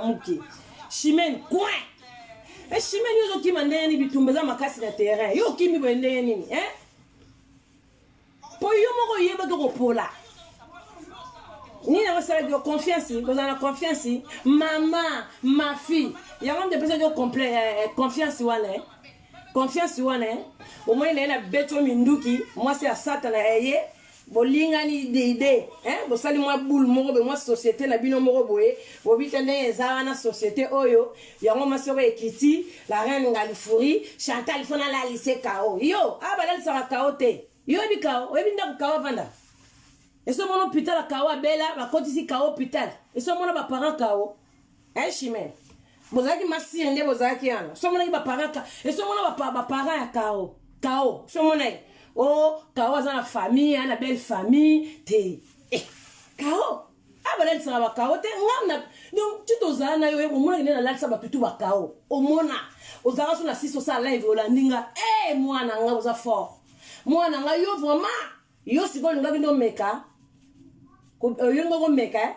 muke. Chimène coin. Eh Chimène yo ozokima ndenge nini bitumba eza makasi na terrain. Yo okimi boye ndenge nini hein? Po yo moko oyebaki okopola. Nini yango esalaki yo confiance, kozala na confiance mama ma fille. Yango nde epesaki yo complet eh, eh, confiance wana eh. Confiance wana eh. Omoni na ye na beti yo minduki mwasi ya satana eye bolingani ide eh, bosali mwa boule moko boye mwa société na bino moko boye bobita ndenge eza wana société oyo yango mwasi oko ekiti la reine ngalifuri chantal fo nalalise kao yo a balalisaka kao te yo oyebi kao oyebi ndako kao avanda esi omona hôpital kao abela bakotisi kao hôpital esi omona baparent kao eh chimene bozalaki masire nde bozalaki wana so omonaki baparent esi omona baparent ya kao kao so omona ye o oh, kao aza na famille ana belle famille te eh, kao abalalisaka ah, bakao te nga na donc ti tozala na yo omonaki nde nalalisa bato tu bakao omona ozalaka so na sisi osala live olandi nga e eh, mwana nga oza fort mwana nga yo vraiment yo sikoyo olingaki nde omeka olingi komeka eh?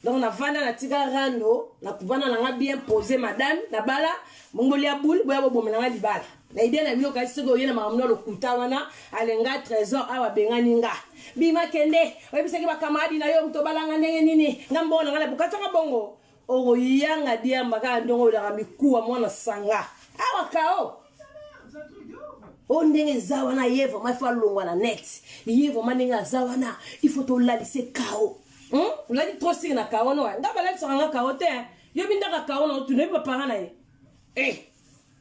Donc navanda natika rando nakuvanda na nga bien pose madame nabala bongo bolia boule boya bobomela nga libala na idee na bino kasi soki oye na makambo na lokuta wana alenga trésor awa abengani nga bima kende oyebisaki bakamaradi na yo moto obalanga ndenge nini nga mbongo na nga nabukasaka bongo okoyanga diamba kaka ndongo oyolaka mikuwa mwana sanga awa kao oyo ndenge eza wana ye vraiment il faut alongwa na net ye vraiment ndenge aza wana il faut tolalise kao hmm? olaki trop sire na kao no nga balalisaka nga kao te yo bindaka kao na otuna yebi baparent na ye eh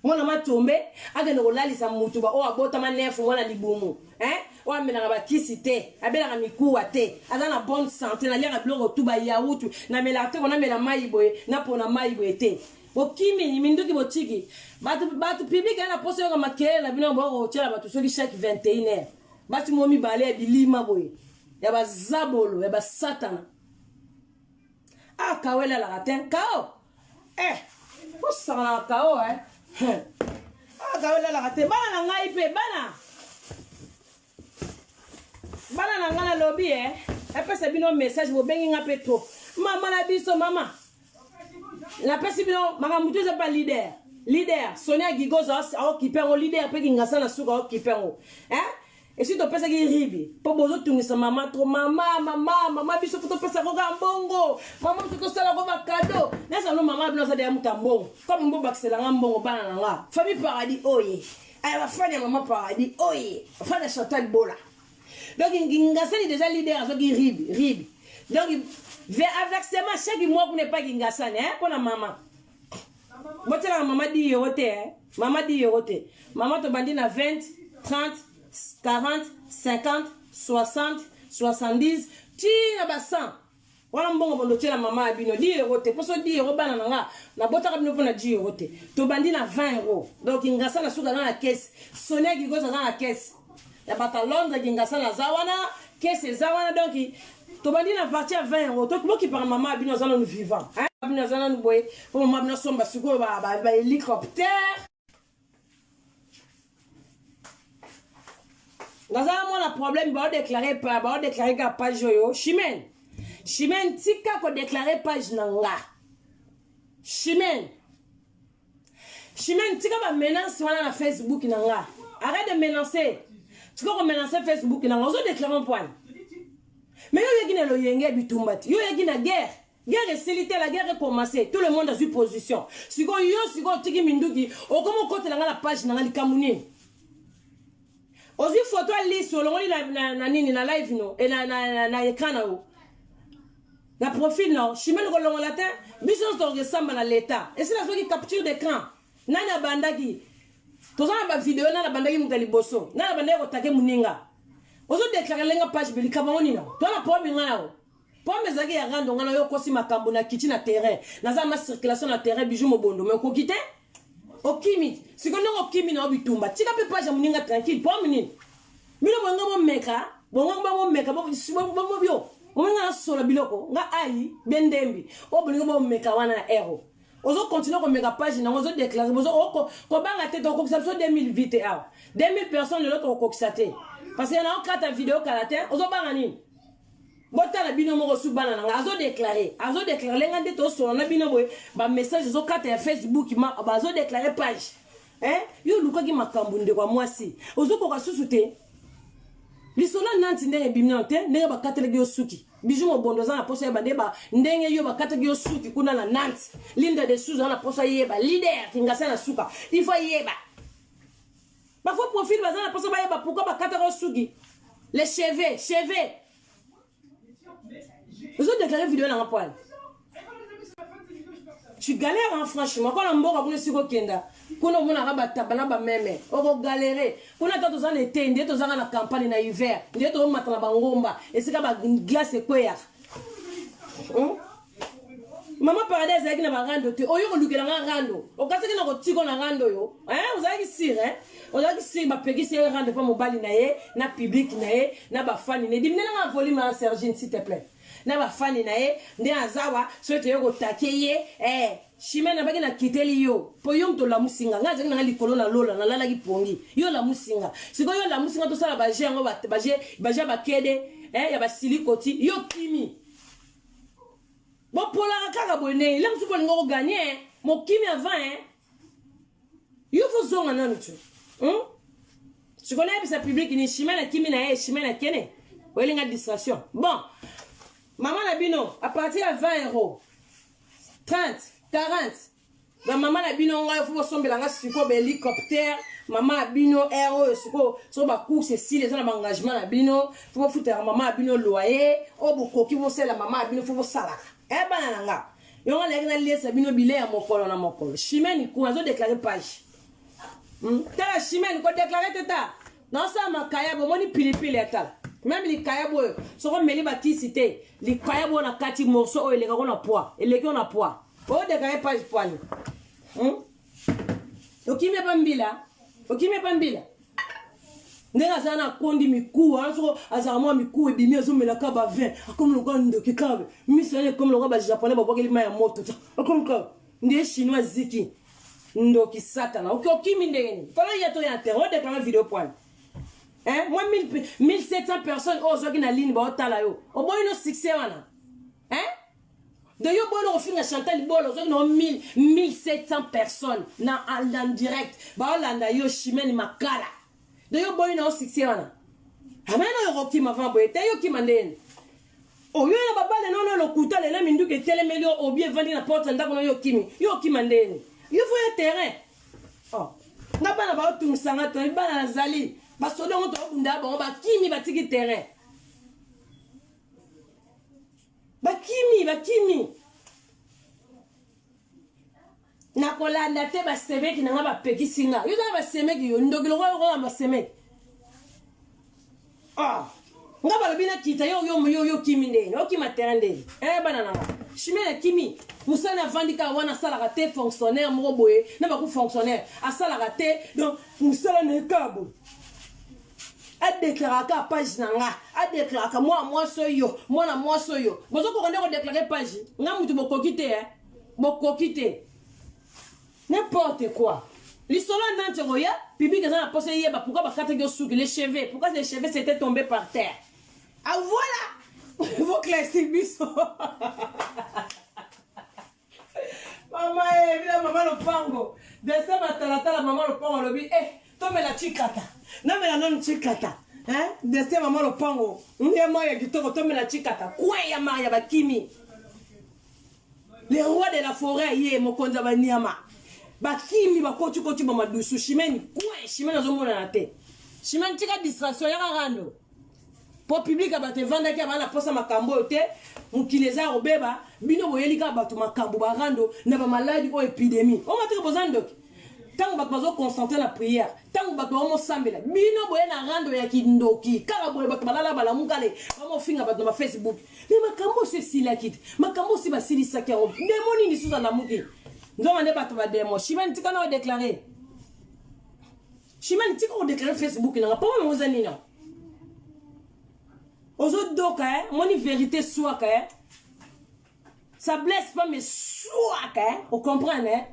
mwana matombe akende kolalisa mutu ba oyo abotama nefu mwana libumu eh? oyo amelaka bakisi te abelaka mikuwa te aza na bonne santé naliaka biloko tu bayautu namelaka te konamela mai boye napona mai boye te bokimi minduki botiki bato bato public ya na poso yoka makelele na bino bokotyela bato soki chaque 21 heure basi mo mibale ya bilima boye ya bazabolo ya basatana ah kao elalaka te kao eh bosakana na kao eh ah kao elalaka te bana na ngai mpe bana bana na ngai nalobi e napesa bino message bobengi ngai mpe trop mama na biso mama napesi bino makambo tu eza mpa leader leader sonia gigozo aokipe yango leader mpe kingasa na suka aokipe yango eh? esi topesaki ribi mpo bozotungisa mama tro mama mama mama biso mpo topesa koka mbongo mama biso tosala ko bakado nasa no mama bino aza deya moto ya mbongo kome mbobakisela nga mbongo bana na nga famille paradis oye aya bafani ya mama paradis oye bafani ya chantal bola donc ngasani déjà leader azwaki ribi ribi donc aversement chaque mois kuna epai kingasani eh, mpo na mama botielaka mama 10 euro te eh. mama 10 euro te mama tobandi na 20 30 40 50 60 70 ti na ba 100 wana mbongo bondo tiela mama ya bino 10 euro te poso 10 euro bana na nga nabotaka bino mpo na 10 euro te tobandi na 20 euro donc ngasa na suka aza na kese sonia gigos aza na kese ya bato ya londres kingasa naza wana kese eza wana donc tobandi na parti ya 20 euro bokipaka mama ya bino aza nanu vivant bino aza nanu boye mpo mama bino asomba sikoyo bahélicoptère naza na mwana problème baodeklare pa baodeklare kaka page oyo chimene chimene tika kodeklare page na nga chimene chimene tika bamenance wana na facebook na nga arrête de menacer tika komenace facebook na nga ozodeklare mpwani mais yo oyaki na loyenge ya bitumba ti yo oyaki na guerre Guerre esili te, la guerre est commencee. Tout le monde azui position. Sikoyo yo sikoyo otiki minduki, okomi okotela nga na page na nga likambo nini? Ozui photo ya lisi olongoli na, na, na nini na live no e na, na, na, na écran na yo na profil na yo chimene kolongola te biso nyonso tokokesamba na leta esi nazwaki capture d'écran nani abandaki toza na bavideo nani abandaki moto ya liboso nani abandaki kotake moninga ozodeklare lenga page be likambo yango nini yango toza na problème ngai yango Pomme ezalaki ya rando nga na yo okosi makambo na kiti na terrain naza ma circulation na terrain bijou mobondo mais okoki te okimi sikoyo ndenge okimi na yo bitumba tika mpe page ya moninga tranquille pomme nini bino bonga bomeka bonga bomeka bio omenga nasola biloko nga ai be ndembi oyo bolingi bomeka wana na ero ozo continue komeka page nango ozo déclare bozo kobanga te tokokisa biso 2000 vie te awa 2000 personnes lelo tokokokisa te parce que na okata video kala te ozobanga nini. Botala bino moko su bana na nga azo declarer, azo declarer nga nde tosola na bino boye ba message ezo kata ya Facebook ma bazo declarer page. Hein? Yo olukaki makambo ndeko ya mwasi. Ozokoka susu te. Lisolo ya Nanti ndenge ebimi nano te, ndenge bakatelaki yo suki. Bijou Mobondo aza na posa yeba nde ba ndenge yo bakataki yo suki kuna na Nantes. Linda de Souza aza na posa yeba leader Kingasa na suka. Il faut yeba. Ba faux profil baza na posa bayeba pourquoi bakataka yo suki. Les cheveux, cheveux. Ozo déclarer vidéo nanga poil. Tu galères hein, franchement. Quand mboka kuna siko kenda, kuna omonaka bataba na bameme, oko galérer. Kuna ata toza na été, nde tozaka na campagne na hiver, nde tozomata na bangomba, esika ba glace ekweyaka. Hmm? Mama Paradis azalaki na barando te. Oyo kolukela nga rando. Okasaki na kotiko na rando yo. Hein? Ozalaki sire, hein? Ozalaki sire bapekisi ye rando pa mobali na ye, na public na ye, na bafani na ye. Diminela nga volume ya Sergine s'il te plaît. Na bafani na ye, nde azawa, soki toye kotake ye, eh, Chimene nabaki na kiteli yo, po yo moto olamusi nga. Nga azalaki na nga likolo na lola, nalalaki pongi. Yo olamusi nga. Sikoyo yo olamusi nga tosala ba jeux yango, ba jeux, ba jeux ya bakede, eh, ya basilikoti. Yo kimi. Bopolaka kaka boye ndenge ila mosusu bolinga koganye mokimi avant hein. Yo fo zonga nanu tu. Hmm? Sikoyo nayebisa public ni Chimene akimi na ye, Chimene akene. Oyelinga distraction. Bon, mama na bino à partir ya 20 euros, 30, 40 ba mama na bino ngai fo bosombela nga sikoyo ba hélicoptère mama ya bino air oyo sikoyo soko ba course esili eza na ba engagement na bino fo bofutaka mama ya bino loyer oyo bokoki bosalela mama ya bino fo bosalaka e bana na nga yongo nayaki naliesa bino bilei ya mokolo na mokolo. Chimene kuna azo déclare page. Tala Chimene ko déclare te ta naosala makayabo omoni pilipili ya tala meme likayabo oyo soko omeli bakisi te likayabo oyo na kati morceau oyo elekako na poids eleki yo na poids oyo déclare page poani. Okimi epa mbila, okimi epa mbila ndenge azala na akondi mikuwa wana soko azalaka mwa mikuwa ebimi azomelaka ba vin akomi lokola ndoki kaka miso wana ekomi lokola bajaponais babwakeli mai ya moto akomi kaka nde chinois ziki ndoki satana oki okimi ndenge nini fala ya to ya terrain odeklare video poani. Hein? Moi 1700 personnes oyo ozwaki na ligne baotala yo oboyi no succès wana. Hein? De yo boyi no kofinga Chantal Bola ozwaki na 1700 personnes na en direct baolanda yo Chimene Makala. De yo boyi no succès wana. Amena yo kokima avant boye te yo kima ndeni. Oyo na babale nono lokuta lelo minduki etelemeli yo obi evandi na porte ya ndako na yo okimi. Yo okima ndeni. Yo fo ya terrain. Oh. Nga bana baotungisa nga to bana nazali basoda yango tobunda bango bakimi batiki terrain. Bakimi bakimi. Nakolanda te basemeki na nga bapekisi nga. Yo oza na basemeki yo ndoki lokola okola basemeki. Ah. Nga balobi na kita yo yo yo yo kimi ndeni. Okima terrain ndeni. Eh bana na nga. Chimene kimi. Musala avandi kaka wana asalaka te fonctionnaire moko boye na baku fonctionnaire asalaka te donc musala na ye kaka boye. Adeklaraka kaka page na nga, adeklaraka mwana mwasi oyo, mwana mwasi oyo. Bozokoka nde kodeklare page nga mutu bokoki te eh. Bokoki te. N'importe quoi. Lisolo ya Nantes ekoya, public eza na posa eyeba pourquoi bakataki yo suki, les cheveux, pourquoi les cheveux s'étaient tombés par terre. Ah voilà! Vous classez biso. Mama eh, bila mama lopango. Destin matalatala mama lopango alobi eh tomela chikata. Namela nanu chikata. Hein? Destin mama lopango. Nde mai ya kitoko tomela chikata. Kwe ya mai ya bakimi. Le roi de la forêt ye mokonzi ya banyama. Bakimi bakoti koti ba madusu Chimene kwe Chimene azomonana te. Chimene tika distraction yaka rando. Po public ya bato evandaki ya bana posa makambo oyo te mokili eza ya kobeba bino boyeli kaka bato makambo ba rando na ba maladi oyo epidemie omatiki boza ndoki ntango bato bazo concentre na prière ntango bato bamosambela bino boye na rando ya kindoki kaka boye bato balala balamuka le bamofinga bato na ba Facebook me makambo osi esilaki te makambo osi basilisaki yango demo nini lisusu alamuki nzonga nde bato bademo Chimene tika na odeklare Chimene tika kodeklare Facebook nanga mpo yango eza nini yango ozodoka eh? Moni vérité swaka eh? Ça blesse pas mais swaka eh? Ocomprendre eh?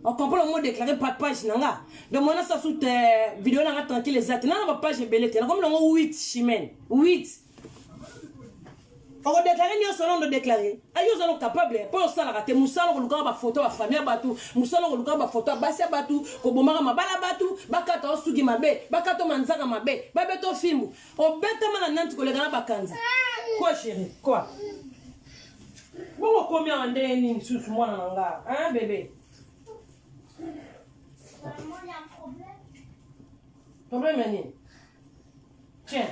Ocomprendre mo déclaré pa page nanga donc mona sa sous te vidéo nanga tranquille eza te nanga ba page ebele te nakomi nango 8 Chimene 8. Okodeklare nyonso wana odeklare ayo oza no capable mpo osalaka te mosala okolukaka bafoto ya bafamille ya bato mosala okolukaka bafoto ya basi ya bato kobomaka mabala bato bakata osuki mabe bakata omanzaka mabe babeta ofimbu obetama na nanti koleka na bakanza quoi chéri quoi bongo okomi awa ndenge nini susu mwana na nga hein bebe problème ya nini tiens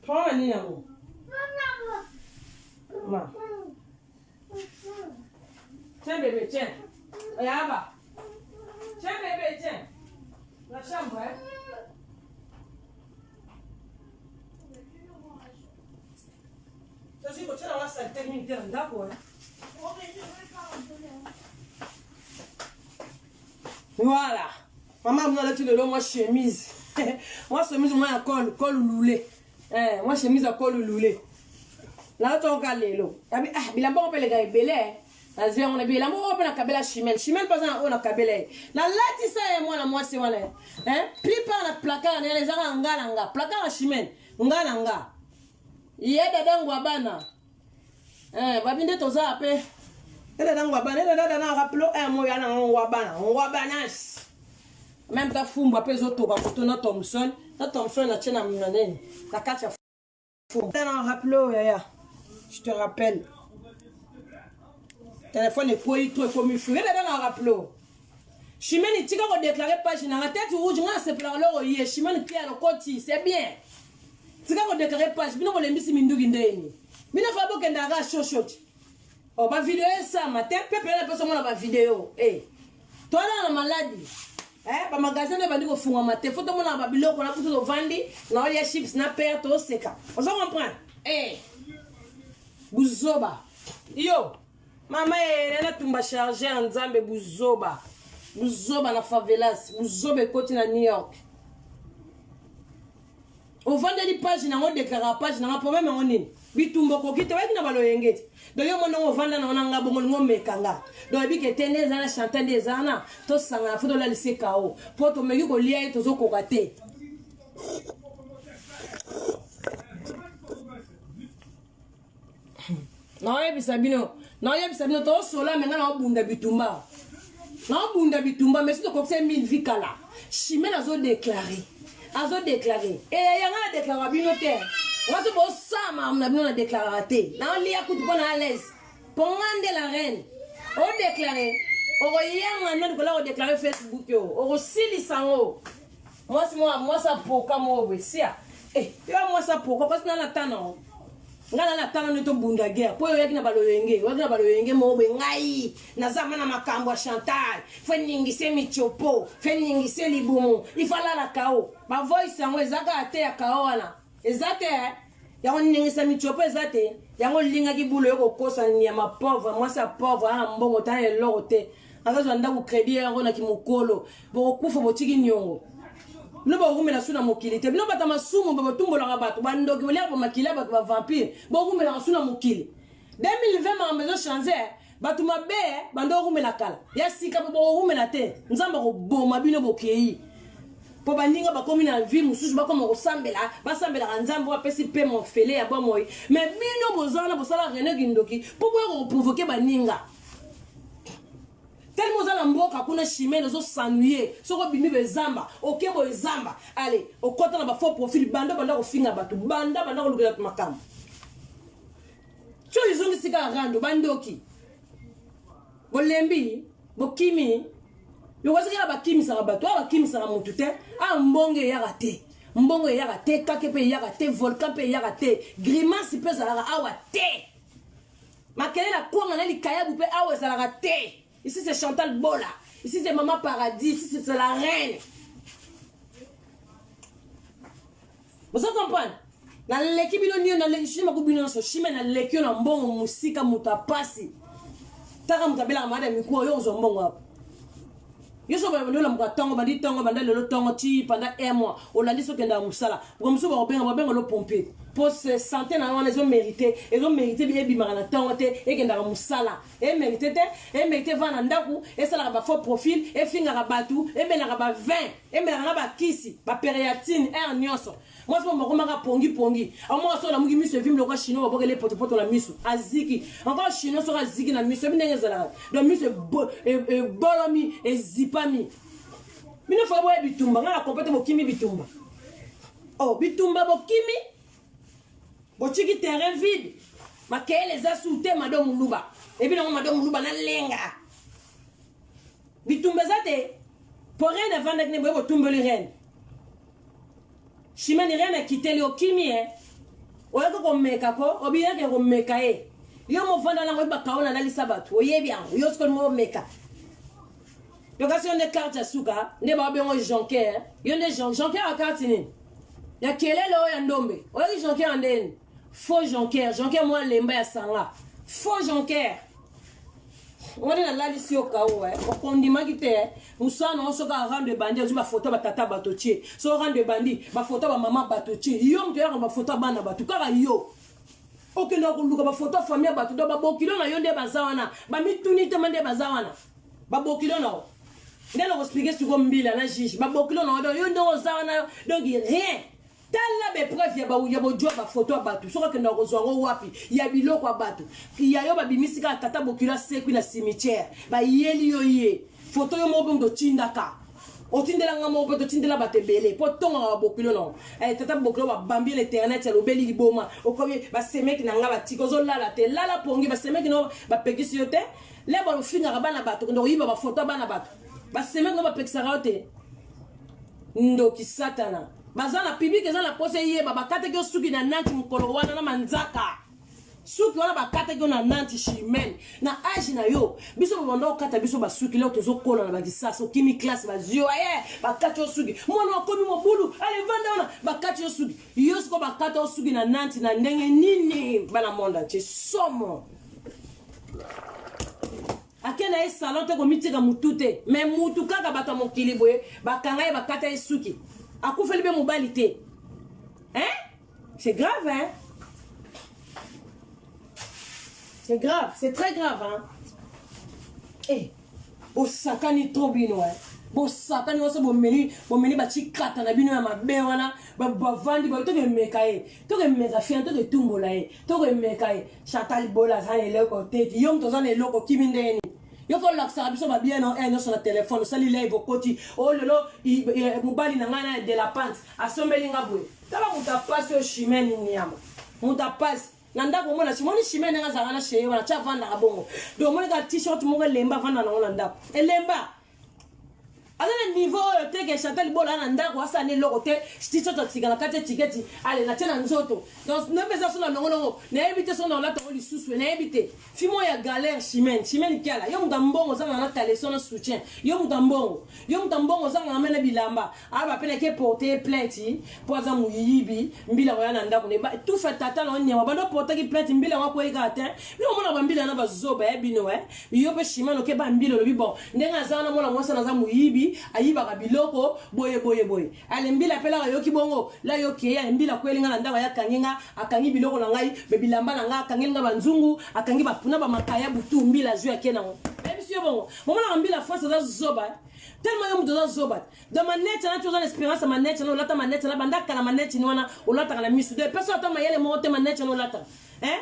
Problème nini yango? Ma. Tiens bébé, tiens. Yaba. Tiens bébé, tiens. La chambre, hein? Tozwi kotyela nga salite mingi te na ndako eh. Voilà. Maman mna alati lelo mwa chemise. mwa chemise mwa ya col, col lule. Eh, mwa chemise ya col lule. Nalati yango kaka lelo. Yabi ah bilamba ngo pe eleka ebele. Eh. Nazwi yango na bilamba ngo pe nakabela Chimène. Chimène mpe aza na oyo nakabela ye. Nalatisa ye mwana mwasi wana. Eh, plupart na placard na ye ezaka na nga na nga. Placard ya Chimène, nga na nga. Ye dada ngwabana. Eh, babi nde toza pe. Ede na ngwabana, ede dada na raplo eh mo ya na ngwabana, ngwabanas. Même ta fumbwa pe ezotoka koto na Thomson, na Thomson na tie na nini, na kati ya fumbwa. Na raplo yaya. Je te rappelle. Téléphone ekweyi to ekomi flou. Ede na raplo. Chimene tika ko déclarer page na nga tête rouge nga nasepelaka loko ye Chimene Pierre okoti c'est bien. Tika ko déclarer page bino bolembisi minduki ndeni. Bino fa bokendaka kaka shoshot. Oh ba video esama te peuple na pesa mona ba video. Eh. Toala na maladi. Eh ba magasin nde bandi kofungwama te. Faut tomona ba biloko na biso tovandi na olia chips na père toseka. Ozo comprendre? Eh. Buzoba. Yo. Mama eh na tumba chargeur nzambe buzoba. Buzoba na favelas, buzoba ekoti na New York. Ovandeli page na ngo declara page na nga problème yango nini? Bitumba okoki te oyaki na baloyenge te. Donc yo mona ngo ovanda na nga bongo lingo meka nga. Donc ebi ke te nde eza na chantal nde eza na tosangana fo tolalise kao po tomeki kolia ye tozokoka te. Naoyebisa bino, naoyebisa bino tosola me nga naobunda bitumba. Naobunda bitumba mais soki tokokisa 1000 vie kala. Chimene azo déclarer. Azo déclarer. Eh yanga na déclarer bino te. Nga so bosala makambo na bino na déclaraka te. Naolia kutu mpo na à l'aise. Mpo nga nde la reine. O déclarer. Okoyanga nani kola ko déclarer Facebook yo. Okosilisa yango. Mwasi mwa mwasi apoka moko boye sia. Eh, yo mwasi apoka kasi na na tana. Nga na na tana nde tobunda guerre po oyaki na baloyenge, oyaki na baloyenge moko boye ngai naza ma na makambo ya Chantal, fe ningise michopo, fe ningise libumu, il faut alala kao. Ba voice yango eza kaka te ya kao wana. Eza te eh. Ya koningisa michopo eza te. Yango olingaki bulo yo kokosa nyama pauvre, mwasi ya pauvre ana mbongo ta eloko te. Akazwa ndako credit yango na kimokolo. Bokokufa botiki niongo. Bino bokumela su na mokili te. Bino bata masumu ba botumbolaka bato, bandoki boliaka ba makila bato ba vampire. Bokumelaka su na mokili. 2020 makambo ezo changer. Bato mabe bando okumela kala. Ya sika bo bokumela te. Nzambe akoboma bino bokei. Po baninga bakomi na vie mosusu bakoma kosambela, basambelaka Nzambe oyo apesi pe mofele ya bomoi. Mais bino boza wana bosala Rene Kindoki po boya ko provoquer baninga. Tellement oza na mboka kuna chimene ozo s'ennuyer soki obimi boye zamba oke boye zamba allez okota na ba faux profil banda banda kofinga bato banda banda kolukela bato makambo tio ezongisi kaka rando bandoki bolembi bokimi lokola kaka bakimisaka bato awa bakimisaka motu te awa mbongo eyaka te mbongo eyaka te kake mpe eyaka te volcan mpe eyaka te grimace mpe ezalaka awa te Makelele ya kwanga na likayabu pe awa ezalaka te. Ici c'est Chantal Bola. Ici c'est Maman Paradis. Ici c'est la reine. Vous comprenez? naleki bino nio naleki maku bino nyonso shime naleki yo na mbongo mosika moto apasi taka moto abelaka malade ya mikuwa yo ozwa mbongo wapi yo so bandi olamuka ntongo bandi ntongo banda lelo ntongo ti pendant un mois olandi so okendaka mosala moko mosusu bakobenga babenga lo pompier. mpo sante na yo wana ezomerite ezomerite ebimaka na ntongo te ekendaka mosala emerite te emerite evanda na ndako esalaka bafaux profil efingaka bato emelaka ba vin emelaka na bakisi bapereatine heure nyonso Mwasi moko akomaka pongi pongi. Amoko soki alamuki miso evimbi lokola chinois babwakeli ye potopoto na miso. Aziki. Encore chinois soki aziki na miso, oyebi ndenge ezalaka. Donc miso ebolomi, ezipami. Bino faut boya bitumba, nga na comprendre bokimi bitumba. Oh, bitumba bokimi. Botiki terrain vide. Makele eza sous te mado muluba. Ebi nango mado muluba na lenga. Bitumba eza te. Po reine avandaki ne boye botumbeli reine. Chimene reine akiteli okimi eh. Oyaki komeka ko obiyaki komeka ye. Yo movanda nango oyebi bakao nalalisa bato oyebi yango yo sikoyo olingi omeka. Yo kasi yo nde carte ya suka nde babengo jonker yo nde jonker ya carte nini ya kelele oyo ya ndombe oyoki jonker ya ndeni faux jonker jonker mwa lemba ya sanga faux jonker wana nalalisi yo kao eh. okondimaki te eh. mosala na yo soki arando ebandi azwi bafoto ya batata bato tie so rando ebandi bafoto ya bamama bato tie yo moto oyaka bafoto ya bana bato kaka yo okendaka koluka bafoto ya famille ya bato do babokilo na yo nde baza wana bamituni te ma nde baza wana babokilo na yo nde nakoexplike siko mbila na juge babokilo na yo donc yo ndenge oza wana donc rien Tala ba epreuve ya ba ya bojua ba photo ya batu soki akendaka kozua yango wapi ya biloko ya batu ya yo babimisi kaka tata bokilo asekwi na cimetière bayeli yo ye photo yo moko mpe moto otindaka otindela nga moko mpe totindela bato ebele mpo tongaka babokilo na eh, tata bokilo babambi na internet alobeli liboma okomi basemeki na nga batika ozolala te lala pongi basemeki na bapekisi yo te lebo ofingaka bana bato kende koyiba bafoto ya bana bato basemeki na bapekisaka yo te ndoki satana baza na public eza na posa eyeba bakataki yo suki na nanti mokolo wana na manzaka suki wana bakataki yo na nanti chimene na age na yo biso babanda kokata biso basuki leo tozokola na bakisasa okimi classe bazwi yo aye bakati yo suki mwana akomi mobulu ale vanda wana bakati yo suki yo siko bakata yo suki na nanti na ndenge nini bana monde entier somo Ake na ye salon te komitika mutu te mais mutu kaka bato ya mokili boye bakanga ye bakata ye suki akufeli be mobali te hein c'est grave hein c'est grave c'est très grave hein eh bosakani trop bino hein bosakani nyonso bomeli bomeli bacikata na bino ya mabe wana bavandi bayo tokemeka ye tokemeka fia toketumbola ye tokemeka ye Chantal Bola aza na eloko te yo moto oza na eloko okimi ndenge nini yo fo olakisaka biso babien na eh, nyonso na telefone osali live okoti o oh, lelo mobali na ngai na de la pante asombeli nga boye tala moto apasi oyo chimene niama moto apasi na ndako omona simoni chimene ndenge azalaka na cheye wana ti avandaka bongo donc omoni kaka t-shirt moko elemba avanda nango na ndako elemba aza na niveau oyo te ke chantal bola na ndako asala na eloko te t-shirt atika na kati ya tiketi ale natie na nzoto donc nayebi eza so na longolongo nayebi te so na olata yango lisusu nayebi te fimo ya galère chimene chimene kiala yo moto ya mbongo ozanga na caleçon na soutien yo moto ya mbongo yo moto ya mbongo ozanga na mene bilamba aba pe nake porte plainte mpo aza moyibi mbila koya na ndako ne tufa tata na onyama bando portaki plainte mbila yango akwei kaka te bino omona bambila na bazoba ya bino e yo mpe shimano ke bambila olobi bon ndenge aza wana mwana mwasi wana aza moyibi ayibaka biloko boye boye boye ale mbila mpe laka ayoki bongo la yo kei ale mbila akweli nga na ndako ya akangi nga akangi biloko na ngai be bilamba na ngai akangeli nga banzungu akangi bapuna bamakaya butu mbila azwi ake nango nayebisi yo bongo omonaka mbila france aza zoba tellement yo moto oza zoba Donc manette na tu oza na experience ya manette na olata manette na banda kala manette ni wana olataka na misu. Donc pesa ata mayele moko te manette na olata. Hein?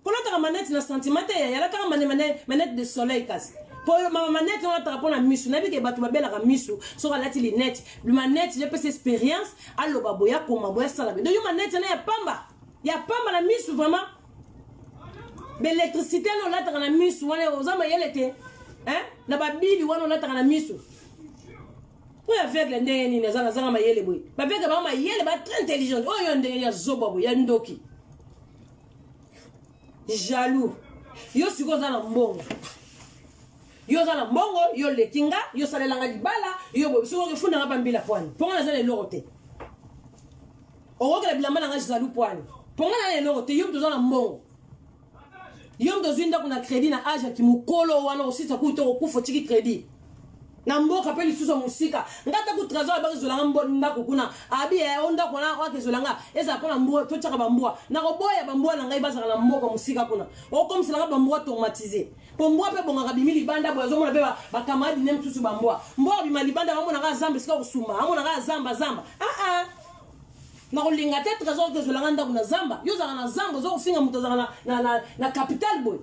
Kolataka manette na sentiment te ya lataka mane mane manette de soleil kasi. Po mama manette na olataka pona misu. Nayebi ke bato babelaka misu soki alati lunette. Manette je pesa experience aloba boye akoma boye asala boye. Donc yo manette na ya pamba. Ya pamba na misu vraiment. Ba électricité na olataka na misu wana oza mayele te. Hein? Na babili wana olataka na misu. Oyo aveugle ndenge nini aza nazanga mayele boye baveugle bango mayele ba très intelligent oyo yo ndenge ya zoba boye ya ndoki jaloux yo sikoyo oza na mbongo yo oza na mbongo yo oleki nga yo osalela nga libala yo boye soki okefunda nga bambila pwani mpo nga naza na eloko te okokela bilamba na nga jaloux pwani mpo nga na na eloko te yo moto oza na mbongo yo moto ozwi ndako na crédit na age ya kimokolo wana osisa kutu te okokufa otiki crédit. Na mboka pe lisusu ya mosika. Nga ata ku Tresor abaki zwela nga ndako kuna. Abi eh o ndako wana oyo akezwela nga ezala pona mbwa totiaka ba mbwa. Nakoboya ba mbwa na ngai bazala na mboka mosika kuna. Okomisela nga ba mbwa traumatise. Po mbwa pe ebongaka abimi libanda boye azomona pe ba camarade ne mosusu ba mbwa. Mbwa akobima libanda amona kaka zamba esika kosumba. Amona kaka zamba zamba. Ah ah. Nakolinga te Tresor okezwela nga ndako na zamba. Yo ozalaka na zamba ozo kofinga moto azalaka na, na, na, na capitale boye.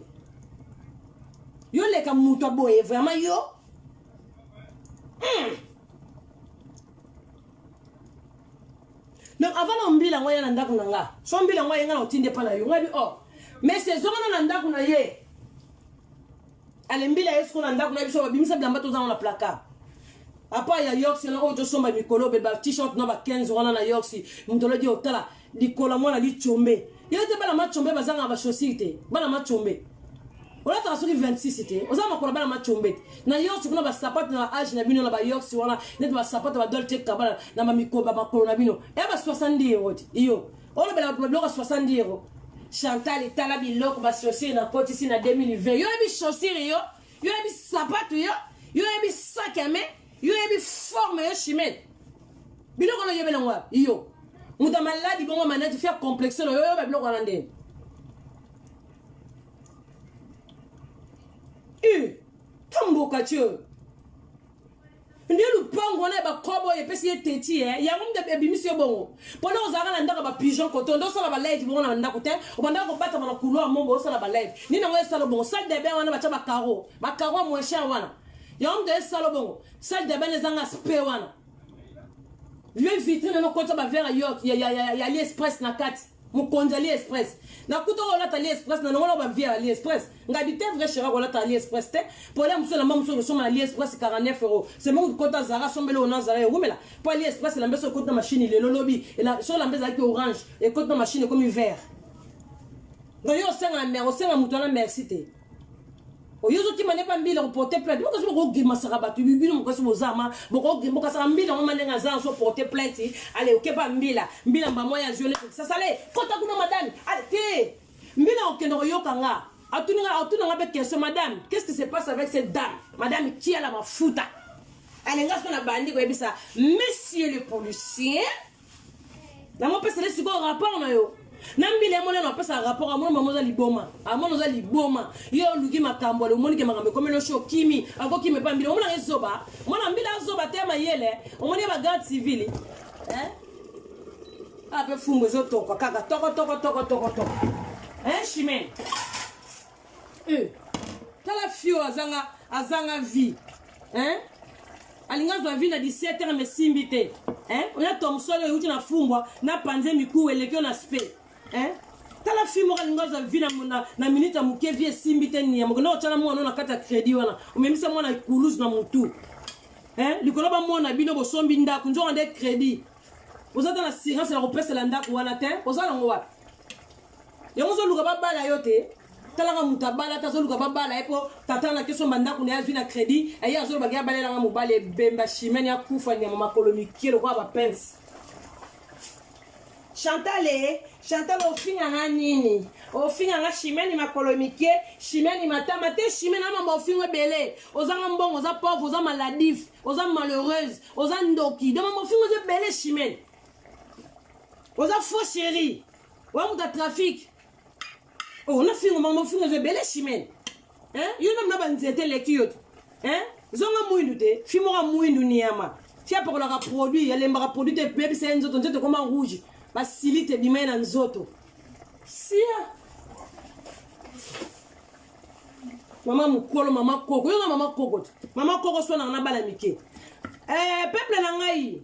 Yo leka moto boye vraiment yo. Donc avant na mbila ngo ya na ndako na nga. So mbila ngo yenga na otinde pa na yo. Ngabi oh. Mais c'est zonga na ndako na ye. Ale mbila ye siko na ndako na biso babimisa bilamba toza na placard. Apa ya York na oyo tosomba mikolo be ba t-shirt na ba 15 wana na York moto alodi otala likola mwana lichombe. Yo te bana machombe bazanga ba chaussures te. Bana machombe. Olataka soki 26 te. Oza makolo bana machombe te. Na York kuna ba sapato na age na bino na ba York wana neti ba sapato ba Dolce Gabbana na ba mikolo ba makolo na bino. Ya ba 70 euros te. Iyo. Olobela bato ba biloko ya 70 euros. Chantal tala biloko ba chaussures na kotisi na 2020. Yo yebi chaussures yo? Yo yebi sapato yo? Yo yebi sac à main? Yo yebi forme yo chimène? Biloko na yebela ngwa yo. Muta maladi bongo manati fia complexe no yo yo ba biloko wana ndeni. Eh, tamboka tio. Nde lupango wana ya bakobo oyo epesi ye teti eh, yango nde ebimisi yo bongo. Pona ozalaka na ndako ya ba pigeon koto, nde osala ba live bongo na ndako te, obandaka kobatama na couloir mombo osala ba live. Nini yango esala bongo? Salle de bain wana batia ba carreau, ba carreau ya moins cher wana. Yango nde esala bongo. Salle de bain ezanga aspect wana. Vieux vitrine no kota ba verre ya ya ya ya AliExpress na kati. Mokonzi AliExpress. Na kuta olata AliExpress na longola ba vieux AliExpress. Ngabi te vrai chéri kolata AliExpress te. Pole musu na mamusu osomba na AliExpress 49 euros. C'est mon kota Zara sombele ona Zara ewumela. Po AliExpress la mbeso kota machine lelo lobi. La so la mbeza ki orange et kota machine comme vert. Donc yo osenga na osenga mutu na merci te. Oyo ozokima nde pa mbila koporte plainte bokasi bokogimasaka bato bino mokosi bozama bokosaka mbila ngo mandenge aza so porte plainte ale oke pa mbila mbila mbamwa ya viole sasale kota kuna madame ale te mbila okende koyoka nga atuni nga atuna nga pe question madame qu'est-ce qui se passe avec cette dame madame kiala mafuta ale nga siko na bandi koyebisa monsieur le policier namopesele sikoyo rapport na yo na mbila ye monene apesa rapport amoni mama oza liboma amoni oza liboma ye oluki makambo ale omoni ke makambo ekomeli osi okimi akokima epa mbila omonaka ezoba mwana mbila azoba te mayele omoni ye bagarde civile eh? ape fumbu ezotoka kaka toko toko toko toko toko hein chimene eh. Tala fille oyo azanga azanga vie hein alingi azwa vie na 17 heures mais simbi te hein oya tomsoni oyo euti na fumbwa na panze mikuwa eleki yo na spe hein tala fille moko alingi azwa vie na, na, na minute ya moke vie esimbi te nini ya moke nde otyala mwana na kati ya crédit wana omemisa mwana kuluzu na motu hein likolo bamona bino bosombi ndako nzoka nde crédit oza ata na assurance ya kopesela ndako wana te oza nango wapi yango ozoluka babala yo te talaka moto abala te azoluka babala ye mpo tata na kesomba ndako na ye azwi na crédit aye azolobaki abalelanga mobali ebemba chimene akufa nyama makolo mikie lokola bapense Chantal eh, Chantal ofinga nga nini? Ofinga nga Chimene makolo mike, Chimene matama te Chimene ama ofingo ebele. Ozanga mbongo, oza pauvre, oza maladif, oza malheureuse, oza ndoki. Donc ofingo ebele Chimene. Oza faux chérie. Oza moto ya trafic. Oh, na fingo mama ofingo ebele Chimene. Hein? Yo na ba nzete eleki yo te. Hein? Zonga mwindu te, fi moko mwindu niama. Fi apakolaka produit, alembaka produit te, bebisa ye nzoto, nzoto ekoma rouge. Basilite ebima ye na nzoto. Sia. Mama mukolo, mama koko. Yo na mama koko te. Mama koko swana na bana mike. Eh, peuple na ngai.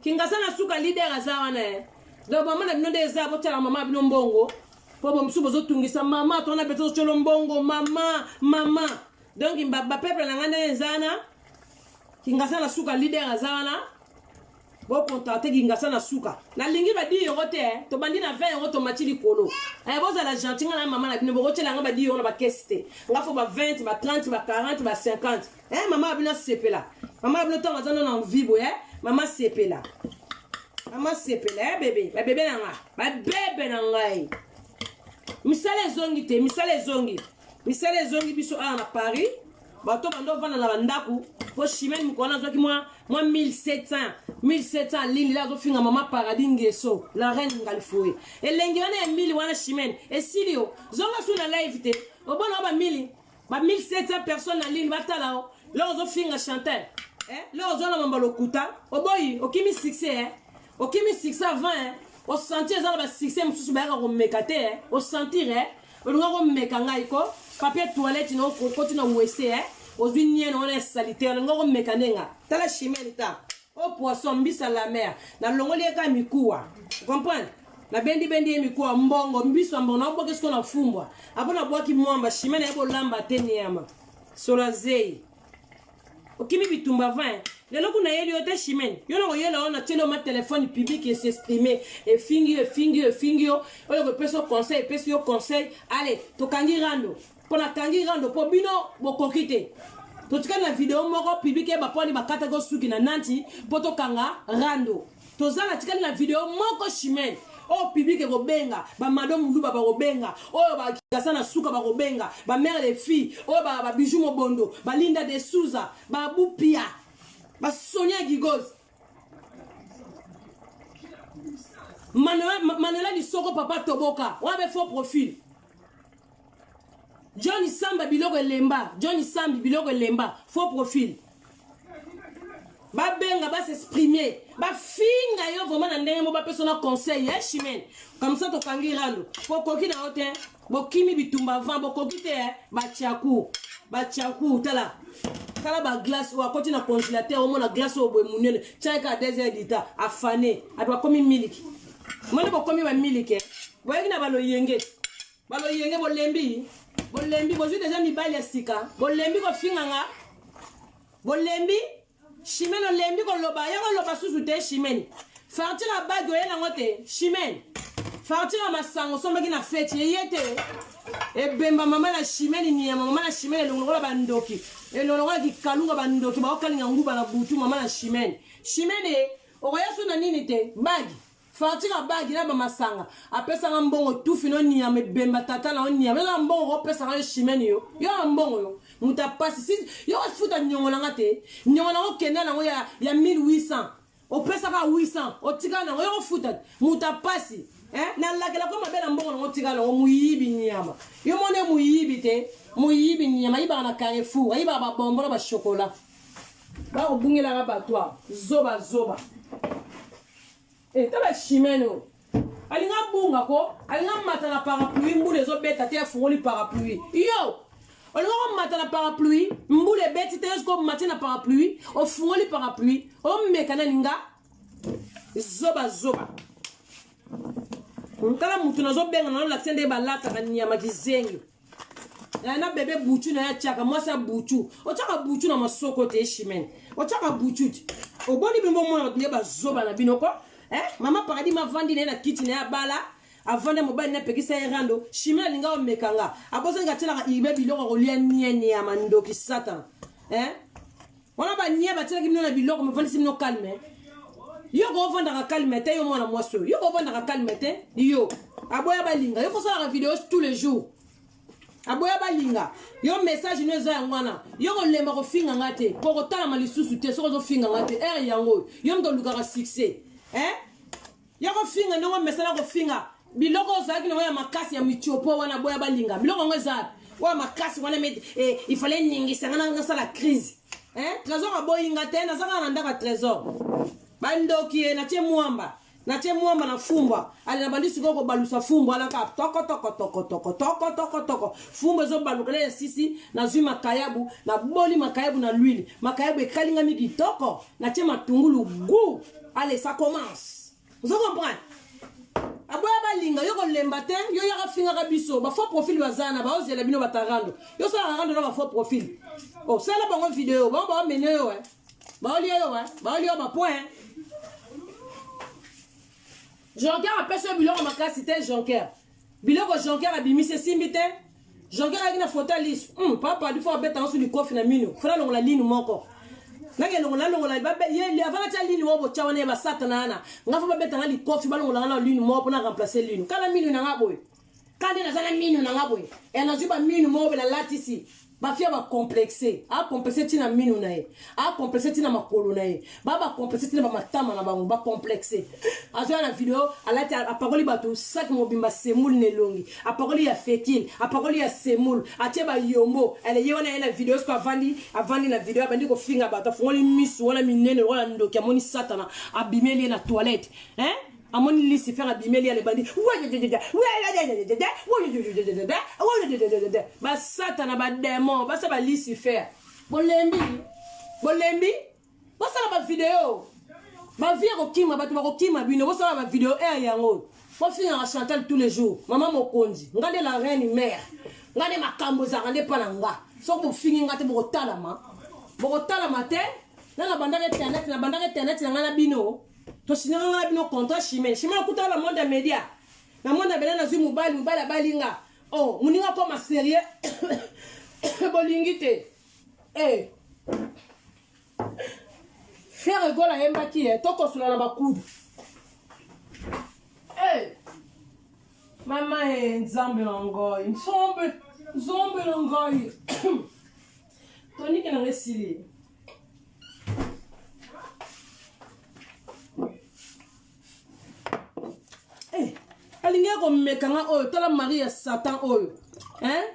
Kingasa na suka leader aza wana eh. Donc mama na bino nde eza botiala mama bino mbongo. Po bo mosusu bozotungisa mama tona beto totyolo mbongo mama mama. Donc ba, ba peuple na ngai ndenge eza wana. Kingasa na suka leader aza wana. Bo contacter Kingasa na suka. Nalingi ba 10 euros te eh. Tobandi na 20 euros tomati likolo. Eh bozala gentil nga na mama na bino bokotiela nga ba 10 euros na ba caisse te. Nga fo ba 20, ba 30, ba 40, ba 50. Eh mama bino sepela. Mama bino tango aza na envie boye eh. Mama sepela. Mama sepela eh bébé. Ba bébé na nga. Ba bébé na ngai. Misala ezongi te, misala ezongi. Misala ezongi biso awa na Paris. Bato bando vanda na bandako. Mpo Chimene mokolo wana azwaki mwa mwa 1700 1700 lini la azofinga mama Paradis Ngeso la reine Ngalifoué. Elengi wana ya 1000 wana Chimene esili yo. Zonga su na live te. Obona ba 1000 ba 1700 personnes na ligne batala yo. Leo ozofinga Chantal. Eh? Leo ozona mamba lokuta. Oboyi okimi succès eh? Okimi succès avant eh? Osentir eza na ba succès mosusu bayaka komeka te eh? Osentir eh? Olinga komeka ngai ko papier toilette na okoti na WC eh? Ozwi niene wana ya salite olinga komeka nde nga. Tala Chimene ta. O poisson mbisa la mer. Nalongoli ye kaka mikuwa. Comprendre? Nabendi bendi ye mikuwa mbongo mbiso ya mbongo naobwaki siko na fumbwa. Apo nabwaki mwamba Chimene ye bolamba te niama. Solo zeyi. Okimi bitumba 20. Lelo kuna yeli yo te Chimene. Yo na koyela yo na tielo ma téléphone public et s'exprimer. Efingi yo, efingi yo, efingi yo. Oyo kopesa yo conseil, epesi yo conseil. Allez, tokangi rando. Mpo nakangi rando mpo bino bokoki te. Totikali na video moko public ye bapwani bakataki yo suki na Nanti mpo tokanga rando. Toza na tikali na video moko Chimene. Oyo public ekobenga, ba Mado Muluba bakobenga, oyo ba Gasa na suka bakobenga, ba mère de filles, oyo ba, ba Bijou Mobondo, ba Linda de Souza, ba Bupia, ba Sonia Gigoz. Manuela, Manuela Lisoko papa Toboka, wana be faux profil. John Samba biloko elemba, John Sambi biloko elemba, faux profil. Babenga ba s'exprimer, bafinga yo vraiment na ndenge mo bapesa na conseil ya Chimène. Comme ça tokangi rando. Bokoki na yo te, bokimi bitumba avant bokoki te, ba tchaku. Ba tchaku tala. Tala ba glace oyo akoti na congélateur omona glace oyo boye munene. Tiaka 2 heures du temps afane, ato akomi miliki. Moni bokomi ba miliki. Boyaki na baloyenge. Baloyenge bolembi. Bolembi bozwi deja mibali ya sika. Bolembi kofinga nga. Bolembi Chimene olembi koloba ya koloba susu te Chimene. Fartira bagi oye nango te Chimene. Fartira masango osombaki na feti eye te. Ebemba mama na Chimene nyama mama na Chimene elongo lokola bandoki. Elongo lokola kikalunga bandoki baokalinga nguba na butu mama na Chimene. Chimene okoya su na nini te bagi. Fartira bagi na ba masanga apesanga mbongo tufi no nyama ebemba tata na yo nyama yo na mbongo kopesanga yo Chimene yo yo na mbongo yo moto apasi si yo kofuta nyongo na nga te nyongo na okenda nango ya, ya 1800 opesaka 800 otikala nango yo kofuta moto apasi eh? nalakela ko mabe na mbongo nango otikala nango moyibi nyama yo mone moyibi te moyibi nyama ayibaka na Carrefour ayibaka babombo na bachokola bakobungelaka bato awa zoba zoba. Eh, tala Chimene oyo. Alinga bunga ko, alinga mata na parapluie mbula ezobeta te afungoli parapluie. Yo! Olinga komata na parapluie, mbula ebeti te yo mati na parapluie, ofungoli parapluie, omeka nani nga? Zoba zoba. Tala mutu nazobenga na olakisa nde balataka nyama kizengi. Eh, na bebe buchu na ye atiaka mwasi ya buchu otiaka buchu na masoko te Chimene otiaka buchu te oboni bino bomona bato nde bazoba na bino ko eh? Mama Paradis mavandi na ye na kiti na ye abala avanda mobali na apekisa ye rando. Chimene alinga omeka nga abosani katielaka ibe biloko kolia niene ya mandoki satana eh? Wana banie batielaki bino na biloko mavandisi bino calme. Yo kovandaka calme te yo mwana mwasi oyo yo kovandaka calme te yo aboya balinga yo kosalaka video tous les jours aboya balinga yo message no eza yango wana yo kolemba kofinga nga te po kotalama lisusu te soki ozofinga nga te ere yango oyo yo moto olukaka succès eh? Yo kofinga ndongo mesana kofinga biloko ozalaki nango ya makasi ya mitiopo wana boya balinga biloko yango eza oyo makasi wana me eh, il fallait ningisa nga nasala crise eh? Trésor aboyi nga te naza kaka na ndako ya Trésor bandoki ye natie mwamba natie mwamba na fumbwa ale na bandi sikoyo kobalusa fumbwa wana kaka toko toko toko toko toko toko toko fumbwa ezobaluka na ya sisi nazwi makayabu naboli makayabu na lwili makayabu ekalingami kitoko natie matungulu gu ale ça commence ozo comprendre aboya balinga yo kolemba te yo yaka fingaka biso ba faux profil baza na baozela bino batarando yo salaka rando na ba faux profil osala bango video bango baomene yo eh. Baolia yo eh. Baolia yo bapoint Jonker apesi yo biloko makasi te Jonker biloko Jonker abimisi esimbi te Jonker ayaki na foto ya liso papa du fo abeta yango su likofi na mino fo nalongola linu moko nake longola nalongola avant natia linu oyo botya wana ya basatana wana nga fo babetanga likofi balongola nga na linu moko mpo na remplacer linu kala minu na nga boye. Ka nde naza na minu na nga boye e nazwi baminu moko boye nalatisi bafia bacomplexe acomplexe ntina minu na ye acomplexe ntina makolo na ye ba bacomplexe ntina bamatama na bango bacomplexe azwa na video alati apakoli bato sak mobimba semoule na elongi apakoli ya fekile apakoli ya semoule atie bayombo ale ye wana ye na video siko avandi avandi na video abandi kofinga bato afungoli misu wana minene lokola ndoki amoni satana abimeli ye na toilette hein amoni lucifer abimeli ale bandi basatana bademon basa ba lucifer bolembi bolembi bosala bavideo bavie kokima bato bakokima bino bosala bavideo aire yango bofingaka chantal tous les jours mama mokonzi nga nde la reine mare nga nde makambo ezalaka nde mpa na nga soki bofingi nga te bokotalama bokotalama te nga nabandaka internet nabandaka internet na nga na bino tosignaka nga na bino contrat chimene chimene okutaka na monde ya media na monde ya bena nazwi mobali mobali abali nga oh moninga akoma sérieux bolingi te eh. Ferre Gola ayembaki ye tokosola na bakudu eh. mama e eh, nzambe na ngai nzambe nzambe na ngai tonike na ngai esili Eh, alingi komeka nga oyo tala mari ya satan oyo hein?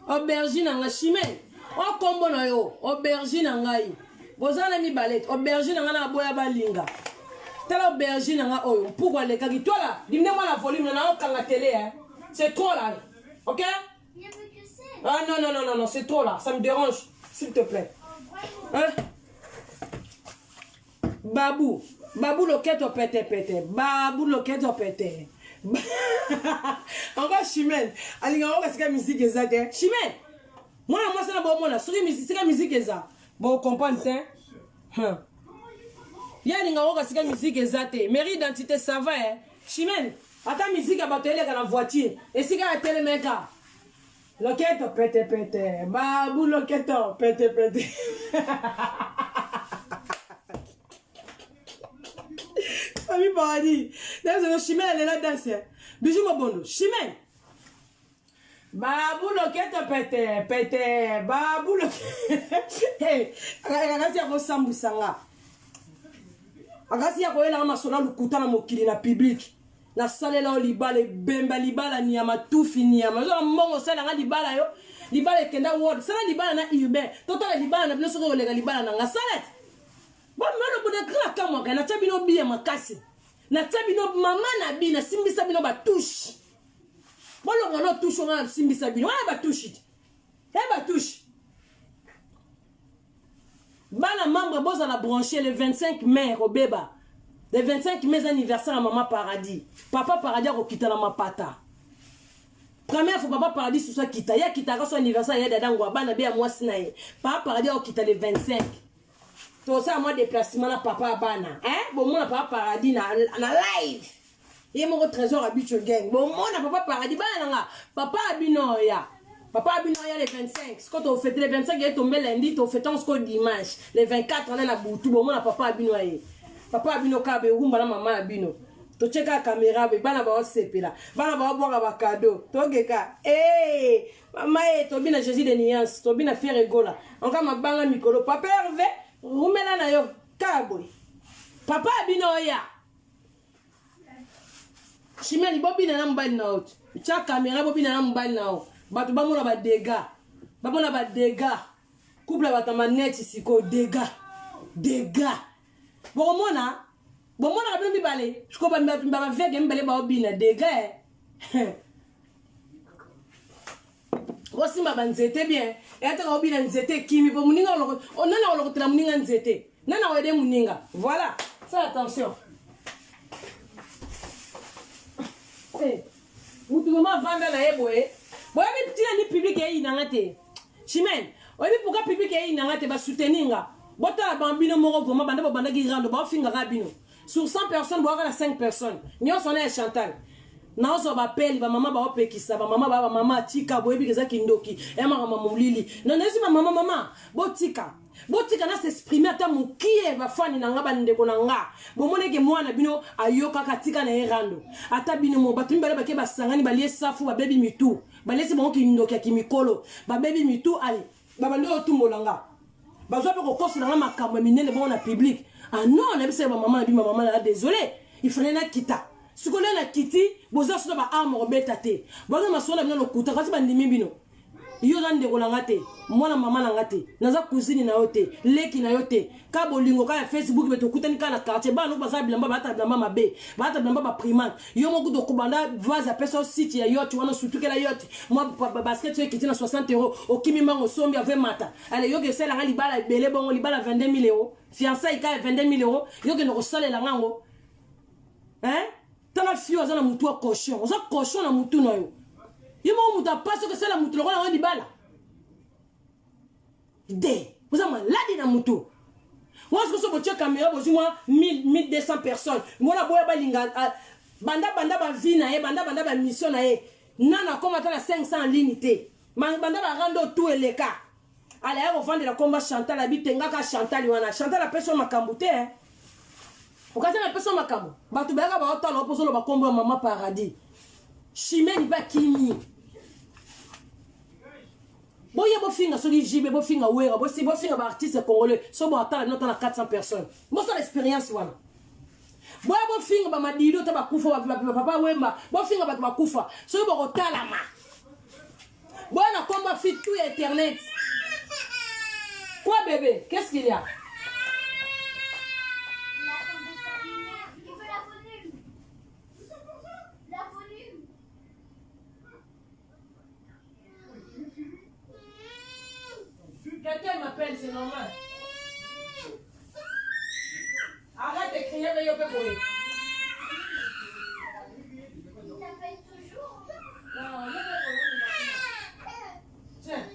Aubergine na nga chimene o kombo na yo aubergine na ngai boza na mibale aubergine na ngai na boya balinga tala aubergine na nga oyo mpuku alekaki tola dimine mwana volume na okanga tele hein? C'est trop là, ok? Ah non non non non non, c'est trop là, ça me dérange, s'il te plaît. Hein? Babu, babu loketo pete pete, babu loketo pete. Encore Chimène, alingaka oka sika musique eza te. Chimène, mwana mwasi na bomona soki sika musique eza, bo comprendre te. Hein. Ye alingaka oka sika musique eza te. Mairie identité ça va hein. Chimène, ata musique ya bato eleka na voiture, esika ya telemeka. Loketo pete pete, babu loketo pete pete. Famille Paradis. D'ailleurs, Chimène alela danse. Bijou Mobondo, Chimène. Babu loketo pete pete, babu loketo. Hey, akasi ya kosambwisa nga. Akasi ya koyela nga masolo ya lokuta na mokili na public. Nasalela yo libala ebemba libala niama tufi niama oza na mbongo osala nga libala yo libala ekenda world sala libala na urbain totala libala na bino soki okoleka libala na nga sala te bamelo bona kaka kamwaka natya bino biya makasi natya bino mama na bi nasimbisa bino batushe bolonga no tushe nga nasimbisa bino wana batushe te e batushe Bana membre bozala branche le 25 mai kobeba. Le 25 mai eza anniversaire ya mama Paradis. Papa Paradis akokita na mapata. Première fois papa Paradis susu akita, ye akitaka so anniversaire ya dada ngwa bana be ya mwasi na ye. Papa Paradis akokita le 25. Tosala mwa déplacement na papa ya bana. Hein? Bomona papa Paradis na, na live. Ye moko Trésor Abicho gang. Bomona papa Paradis bana na nga. Papa abino ya. Papa abino ya le 25. Siko to fête le 25 ye tombe lundi, to fête siko dimanche. Le 24 na na butu bomona papa abino ye. Papa abino ka be rumba na mama abino. Totie kaka caméra be bana baosepela. Bana baobwaka ba cadeau. Togeka. Eh, mama ye tobina Jésus de nuance, tobina Ferre Gola. Onka mabanga mikolo. Papa Hervé, rumela na yo. Kabwe. Papa abino ya. Chimene bobina na mobali na yo tya kamera bobina na mobali na yo bato bamona badega bamona badega couple ya bato ya maneti sikoyo dega dega bokomona bomonaka bino mibale sikoyo bavege mibale baobina dega eh. Bosimba ba nzete bien. Eya te obina nzete ekimi po muninga oloko oh, nani akolokotela muninga nzete? Nani akoyede muninga? Voilà. Fais attention. Eh, mutu mama avanda na ye boye. Boyebi ntina ni public eyina nga te. Chimène, oyebi pourquoi public eyina nga te ba soutenir nga. Botala ba bino moko vraiment banda bobandaki rando baofingaka bino. Sur 100 personnes boyaka na 5 personnes. Nyonso wana ya Chantal. Naozwa bapeli bamama baopekisa bamama ba bamama tika boyebi eza kindoki ya makambo ya molili. Na nayesi bamama mama botika botika na s'exprimer ata mokie bafani na nga bandeko na nga bomoni eke mwana bino ayokaka tika na ye rando ata bino mo bato mibale bake basangani balie safu babebi mitu balesi bango kindoki ya kimikolo babebi mitu ale babandi otumbola nga bazwa mpe kokosela nga makambo ya minene bongo na public ah non nayebisaka bamama na bino bamama na désolé il fallait nakita sikoyo nde nakiti boza sino ba arme kobeta te boza masolo na bino lokuta kasi bandimi bino yo oza ndeko na nga te mwana mama na nga te naza cousine na yo te leki na yo te ka bolingo ka ya facebook be tokutani kaka na quartier bana noko baza bilamba balata bilamba mabe balata bilamba baprimate yo moko kutu okobanda vase apesa yo site ya yote wana osutukela yote mwa basket oyo ekiti na 60 euro okimi mbango osombi ave mata ale yoke esalelanga libala ebele bongo libala 22 000 euro fiançailles ka ya 22 000 euro yokende kosalela nga yango hein tala fio aza na mutu ya cochon oza cochon na mutu na yo yo moko moto apasi okesala motu lokola yango libala de oza maladi na mutu wana sikoso botie kamera bozwi mwa 1200 personnes mona boya balinga ah, banda banda bavie na ye banda banda bamission na ye nano akoma ata na 500 en ligne te banda barando tout eleka alaya kovandela komba chantal abi tengaka chantal wana chantal apesi yo makambo te eh. okasi napesi yo makambo bato bayaka baotala yo mpo ozoloba kombo ya mama paradis chimeni mpe akimi boye bofinga soki jb bofinga wera bosi bofinga baartiste congolais so boatala bino ata na 400 personnes bosala expérience wana boya bofinga bamadilo ta bakufa bapapa wemba bofinga bato bakufa soki bokotalama boya na komba fi tout ya internet quoi bébé qu'est-ce qu'il y a Quelqu'un m'appelle, c'est normal. Arrête de crier, mais il peut courir. Il t'appelle toujours. Non, il peut Tiens.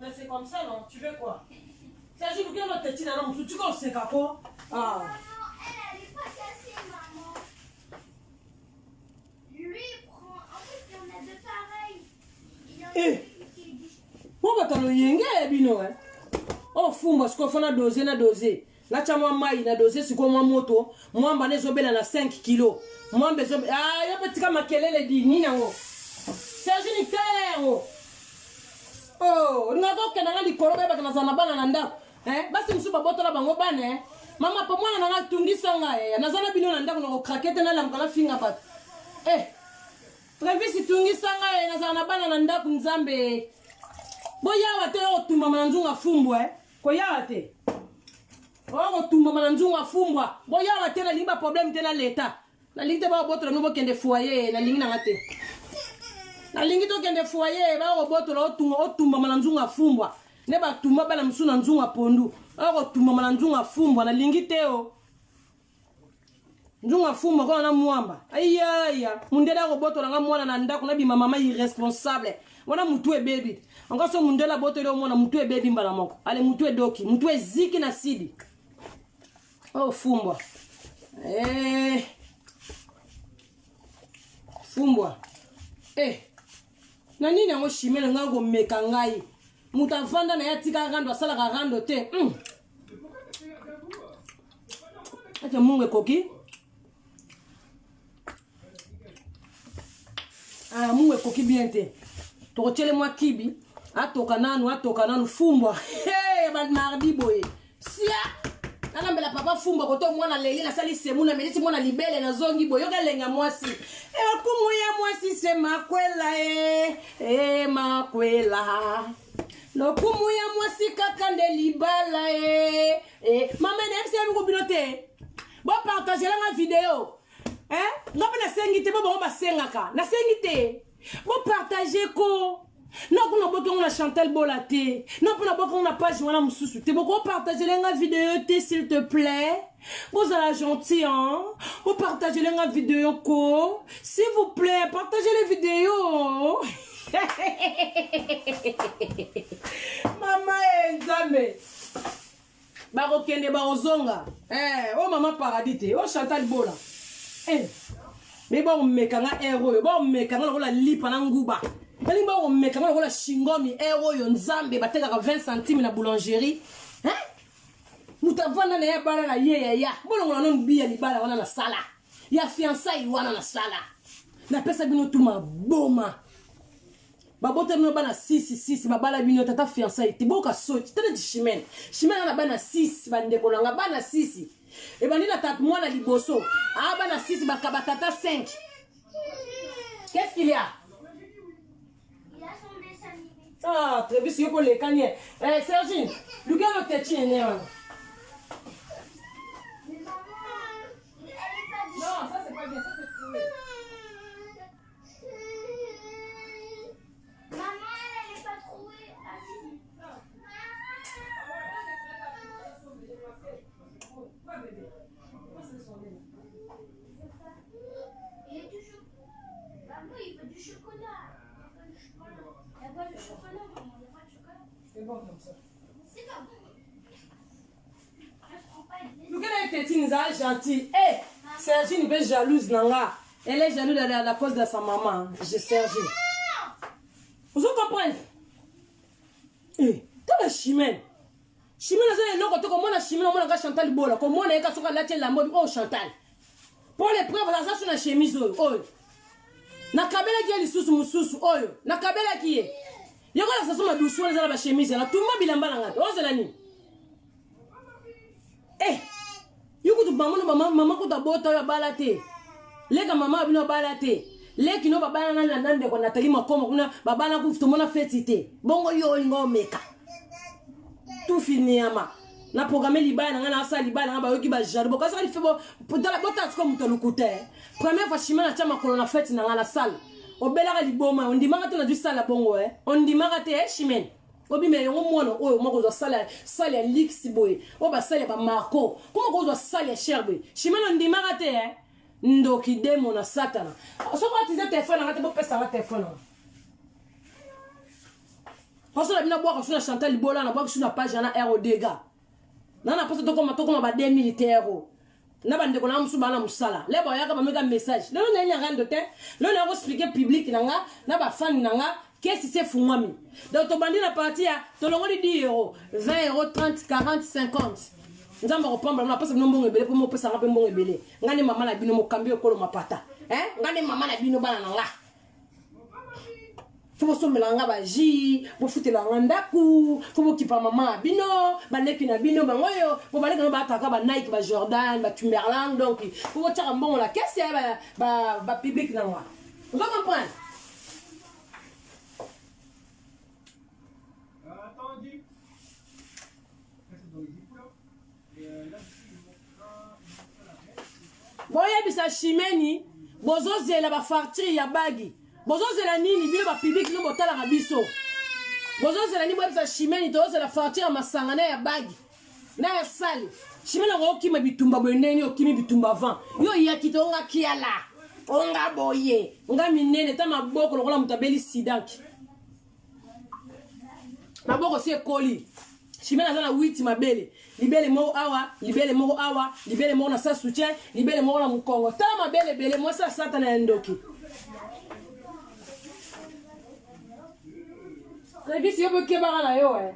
Mais c'est comme ça, non Tu veux quoi Sergi, vous avez notre na mosusu tika oseka ko ah. Maman, elle, elle est pas cassée, maman. Lui, il prend. En fait, il y en a deux pareils. Il y en a Eh. une qui est différente. mo bato ya loyenge ya bino e ofumbwa sikoyo fo na dose na dose natya mwa mai na dose sikoyo mwa moto mwamba na ezobela na 5 kilo mwamba ezobe ah, yo mpe tika makelele di nini yango sergini tala yango oh, olingaka okenda nga likolo bayebaka nazala na bana na ndako eh, basi mosusu babotola bango bana eh. mama po mwana na nga atungisa nga eh. naza na bino na ndako nakokrake te nalamuka nafinga bato eh. Travis tungisa nga eh, nazala na bana na ndako nzambe boyawa te oyo kotumbama na nzunga fumbwa eh. Koyawa te oyo kotumbama na nzunga fumbwa boyawa te nalingi baproblème te na leta nalingi te bakobotola bino bokende foyer nalingi nanga te nalingi tokende foyer bakobotola otumbama na nzunga fumbwa nde batumba bana mosusu na nzunga pondu oyo kotumbama na nzunga fumbwa nalingi te o nzunga fumbwa kona na mwamba ayaya mundele akobotola nga mwana na ndako nabima mama irresponsable wana mutu ebebi anka so mundele abotoli yo mwana mutu ebebi mbala moko ale mutu edoki mutu eziki na sidi oyo oh, fumbwa eh. fumbwa eh. na nini yango chimene ngai komeka ngai moto avanda na ye atika rando asalaka rando te mm. ete mungu ekoki ah, mungu ekoki bien te tokotyele mwa kibi atoka nanu atoka nanu fumbwa hey, bamardi boye sia nalambela papa fumbwa koto mwana leli nasali semu namelisi mwana libele nazongi boye yoka elenga mwasi ekumu ya mwasi se makwela e e makwela lokumu ya mwasi kaka nde libala e e mama nayebisa ye biko bino te bopartagela nga video eh? nga mpe nasengi te bo bango basengaka nasengi te bopartage ko no kuna boki yango na chantal bola te no mpo naboki yango na page wana mosusu te bokopartagele nga video te s'il te plaît bozala gentil hein? bopartagele nga video ko s'il vous plaît partagez les vidéos mama e nzambe. Bakokende bakozonga. Eh, oh maman paradis te, oh Chantal Bola. Eh. Mais bon meka nga air oyo, bon meka nga lokola lipa na nguba. Balingi ba komeka nga lokola shingomi air oyo Nzambe batekaka 20 centimes na boulangerie. Hein? Moto avanda na ye abala na ye yaya. Bolongola nanu biya libala wana na sala. Ya fiançailles wana na sala. Napesa bino tu maboma. Babota bino bana 6 6 babala bino tata fiançailles te boka soti tala ti chimene chimene na bana 6 bandeko na nga bana 6 ebandi na tata mwana liboso a bana 6 bakaba tata 5 qu'est-ce qu'il y a? Ah, Travis, yo koleka nie. Eh, Sergine, luka no teti ene wana. Non, ça c'est pas bien, ça c'est troué. Maman, elle n'est pas trouée. Ah, si. Il est toujours. Maman, il veut du chocolat. Il veut du chocolat. Il n'y a pas de chocolat, maman. Il n'y a pas de chocolat. C'est bon comme ça. C'est pas bon. Je prends pas de Luka na tetine za gentil. Eh, Sergine be jalouse na nga. Elle est jalouse à la cause de sa maman. Je Sergine. Vous comprenez? Eh, tala Chimène. Chimène aza eloko te komona Chimène omona ka Chantal Bola, komona ye ka soki alati elamba oyo oh Chantal. Pour les preuves aza so na chemise oyo oyo. Nakabelaki ye lisusu mosusu oyo. Nakabelaki ye. Ye kolakisa so madusu wana eza na ba chemise na tumba bilamba na nga te. Ozela nini? Eh, yo kutu mama no mama mama kutu abota oyo abala te. Leka mama bino abala te. Leki no babala na na ndeko Nathalie Makoma kuna babala kutu tomona feti te. Bongo yo olinga omeka. Tufi niama. Na programme libala na nga na asala libala na nga bayoki ba jaloux. Bokasaka life bo tala botala sikoyo moto ya lokuta. Eh. Première fois Chimène atia makolo na fete na nga na salle. Obelaka liboma, ondimaka te nazwi salle ya bongo eh. Ondimaka te eh Chimène. Obima yango mwana oyo moko kozwa salle salle ya luxe boye. Oyo ba salle ya ba Marco. Comment kozwa salle ya cher boye? Chimène ondimaka te eh. Ndoki demo na satana. Soki otize telefone na nga te bopesa nga telefone na nga. Poso na bino bwaka su na Chantal Libola na bwaki su na page na R dega. Na na poso tokoma tokoma ba 2000 te euro. Na bandeko na mosusu bana mosala. Le bayaka bameka message. Lelo na na rando te. Lelo na ko expliquer public na nga na ba fan na nga kesi se fungwami. Donc tobandi na partie ya tolongoli 10 euros, 20 euros, 30, 40, 50. Nzambe akopambola bino apesa bino mbongo ebele mpo mopesa nga mpe mbongo ebele. Nga nde mama na bino mokambi ekolo mapata. Eh? Nga nde mama na bino bana na nga. Fo bosombela nga ba jus, bofutela nga ndaku, fo bokipa mama na bino, baleki na bino bango oyo, bo baleki na baataka ba Nike, ba Jordan, ba Timberland, donc fo botiaka mbongo na kese ya ba, ba, ba public na nga. Ozo comprendre? Boyebisa Chimeni bozozela ba fartire ya bagi bozozela nini bino ba public no botalaka biso bozozela nini boyebisa Chimeni tozozela fartire ya masanga na ya bagi na ya sali Chimeni okokima bitumba boye ndenge nini okimi bitumba avant yo oyaki te onga kiala onga boye nga minene ta maboko lokola moto abeli sidanki maboko si ekoli chimene aza na 8 mabele libele moko awa libele moko awa libele moko na sa soutien libele moko na mokongo tala mabele ebele mwasi ya satana ya ndoki Travis yo bokebaka na yo eh.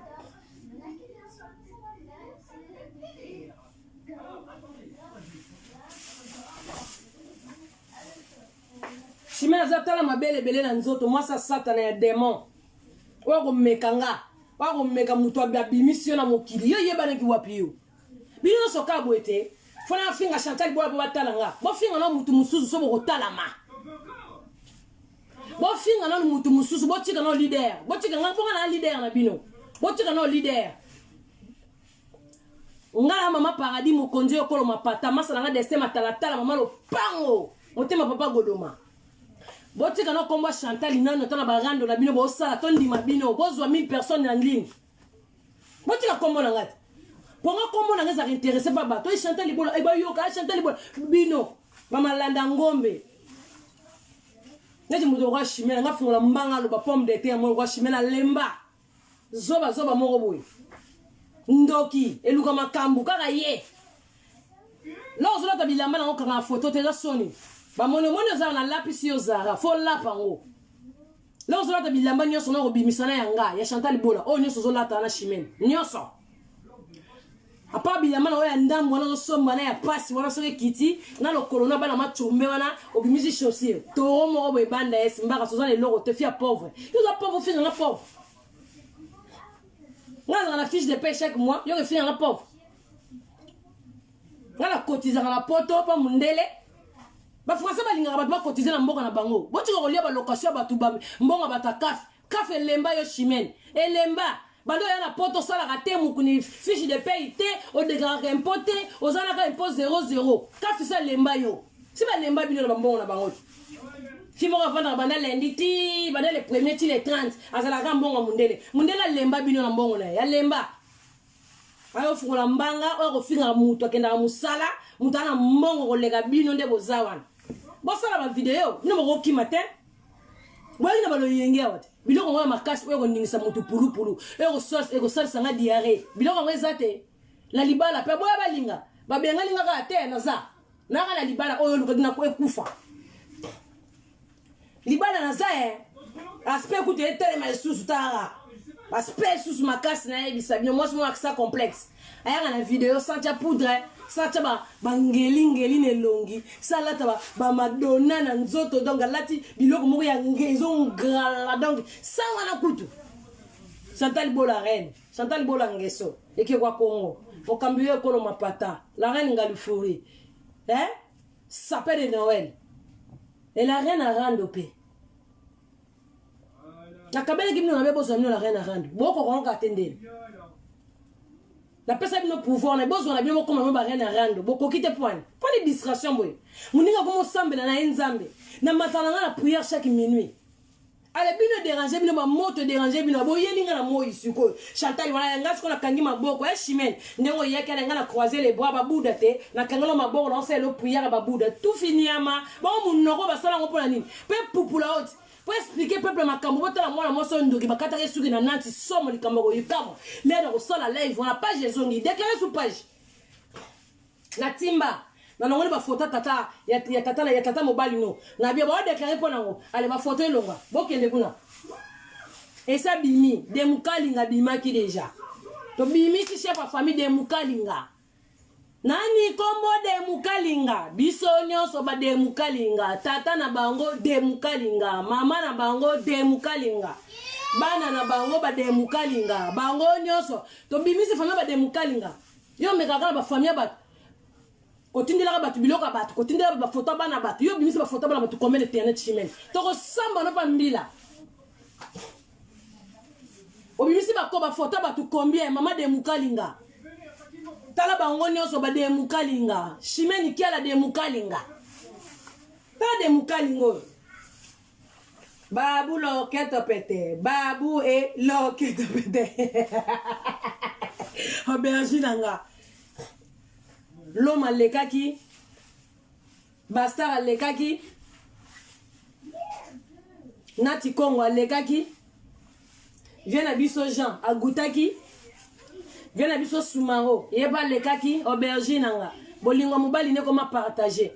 Chimene aza tala mabele ebele na nzoto mwasi ya satana ya demon oyo akomeka nga oyo akomeka moto abimisi yo na mokili yo yebanaki wapi yo bino nyonso kaka boye te fona afinga chantal boya po batala nga bofinga na motu mosusu so bokotalama bofinga nanu motu mosusu botika nao leader botika nga mpo nga na leader na bino botika nao leader Nga na mama paradis mokonzi oyo kolo mapata masa na nga destin matalatala mama lopango motema papa godoma botika na kombo Chantal nano ata na barando na bino bosala tondima bino bozwa 1000 personnes en ligne botika kombo na nga te ponga kombo na nga ezalaka interesse pa bato e Chantal Libola e bayoka e Chantal Libola bino bamalanda ngombe neti moto okwa chimene nga fungola mbanga aloba pomme de terre moko okwa chimene alemba Zoba zoba moko boye. Ndoki eluka makambu kaka ye. La ozolata bilamba nango kanga photo te eza soni. Bamoni omoni ozala na lapisi yo Zara fo lapa ngo. La ozolata bilamba nyonso na kobimisa na ya nga ya Chantal Bola oyo nyonso ozolata na Chimène nyonso. Apa bilamba na oyo ya ndambo wana ozosomba na ya pasi wana soki ekiti na lokolo na bana macombe wana obimisi chaussure toro moko boye banda esi mbaka soza na eloko te fia pauvre yo oza pauvre ofinga nga pauvre nga azalaka na fiche de paie chaque mois yo ofinga nga pauvre nga na cotisaka na poto mpo mundele bafrançais balingaka bato bakotize na mboka na bango botika kolia balocation ya bato mbongo bato ya kafe kafe elemba yo chimene elemba bando oya na poto osalaka te mokuni fiche de paye te odeklaraka impot te ozalaka impot 00 kafe so elemba yo si balemba bino na bambongo na bango te fi moko avandaka banda lundi ti banda le premier ti le 30 azalaka mbongo ya mundele mundele alemba bino na mbongo na ye alemba ayo fungola mbanga oyo akofingaka moto akendaka mosala moto ana mbongo koleka bino nde boza wana bosala bavideo bino bokokima te boyaki na baloyenge awa te biloko yango ya makasi oyo ekoningisa moto pulupulu oyo ekosalisa nga diare biloko yango eza te na libala mpe boya balinga babengani nga kaka te naza naka na libala oyo olukaki na ekufa libala naza e aspect kutu etelema lisusu tara aspect lisusu makasi nayebisa bino mwasi moko akisa complexe ayaka na video santia poudre santia bangelingeli na elongi salata bamadonna na nzoto donc alati biloko moko ya ezongrala donc sa wana kutu chantal bola reine chantal bola ngeso ekekwa congo mokambi yo ekolo mapata la reine ngalifuri eh? sapin de noël et la reine arando mpe nakabelaki bino nabe bozwa bino la reine arando bokokongoka te ndeni napesa bino pouvoir na bozwa na bino bokoma bino bareine arando bokoki te poani poni distraction boye moninga komosambela na ye nzambe na matala nga na prière chaque minuit Ale bino deranger bino ba moto deranger bino boyeli nga na moi sikoyo Chantal wana nga sikoyo nakangi maboko ya Chimène ndenge oyaki ala nga na croiser les bras ba Bouddha te nakangelo maboko na osala elo prière ba Bouddha tufi niama bango munoko basala yango mpona nini pe pupula oti po expliquer peuple makambo botala mwana mwasi oyo ndoki bakataki suki na nanti somo likambo koyikamwa lea na kosala live wana page ezongi declare sous page na timba nalongoli bafoto ya tata ya, ya tata ya tata mobali no na bia baodeklare mpo nango ale bafoto elongwa bokende kuna esi abimi demukalinga abimaki deja tobimisi chef ya famille demukalinga nani kombo demukalinga biso nyonso bademukalinga tata na bango demukalinga mama na bango demukalinga bana na bango bademukalinga bango nyonso tobimisi famille bademukalinga Yo omekaka kaka na ba famille ya bato kotindelaka bato biloko ya bato kotindela bafoto ya bana bato yo obimisi bafoto ya bana bato combien de internet chimene tokosamba no mpa mbila obimisi bako bafoto ya bato combien mama de mukalinga tala bango nyonso bade mukalinga chimene kiala de mukalinga tala de mukalinga oyo Babu loketo pete, babu e loketo pete. Aubergine na nga. Loma alekaki, Bastar alekaki, Nati Kongo alekaki, Vieux na biso Jean agutaki, vieux na biso Sumaro ye pe alekaki aubergine na nga. Bolingo ya mobali nde ekoma partage.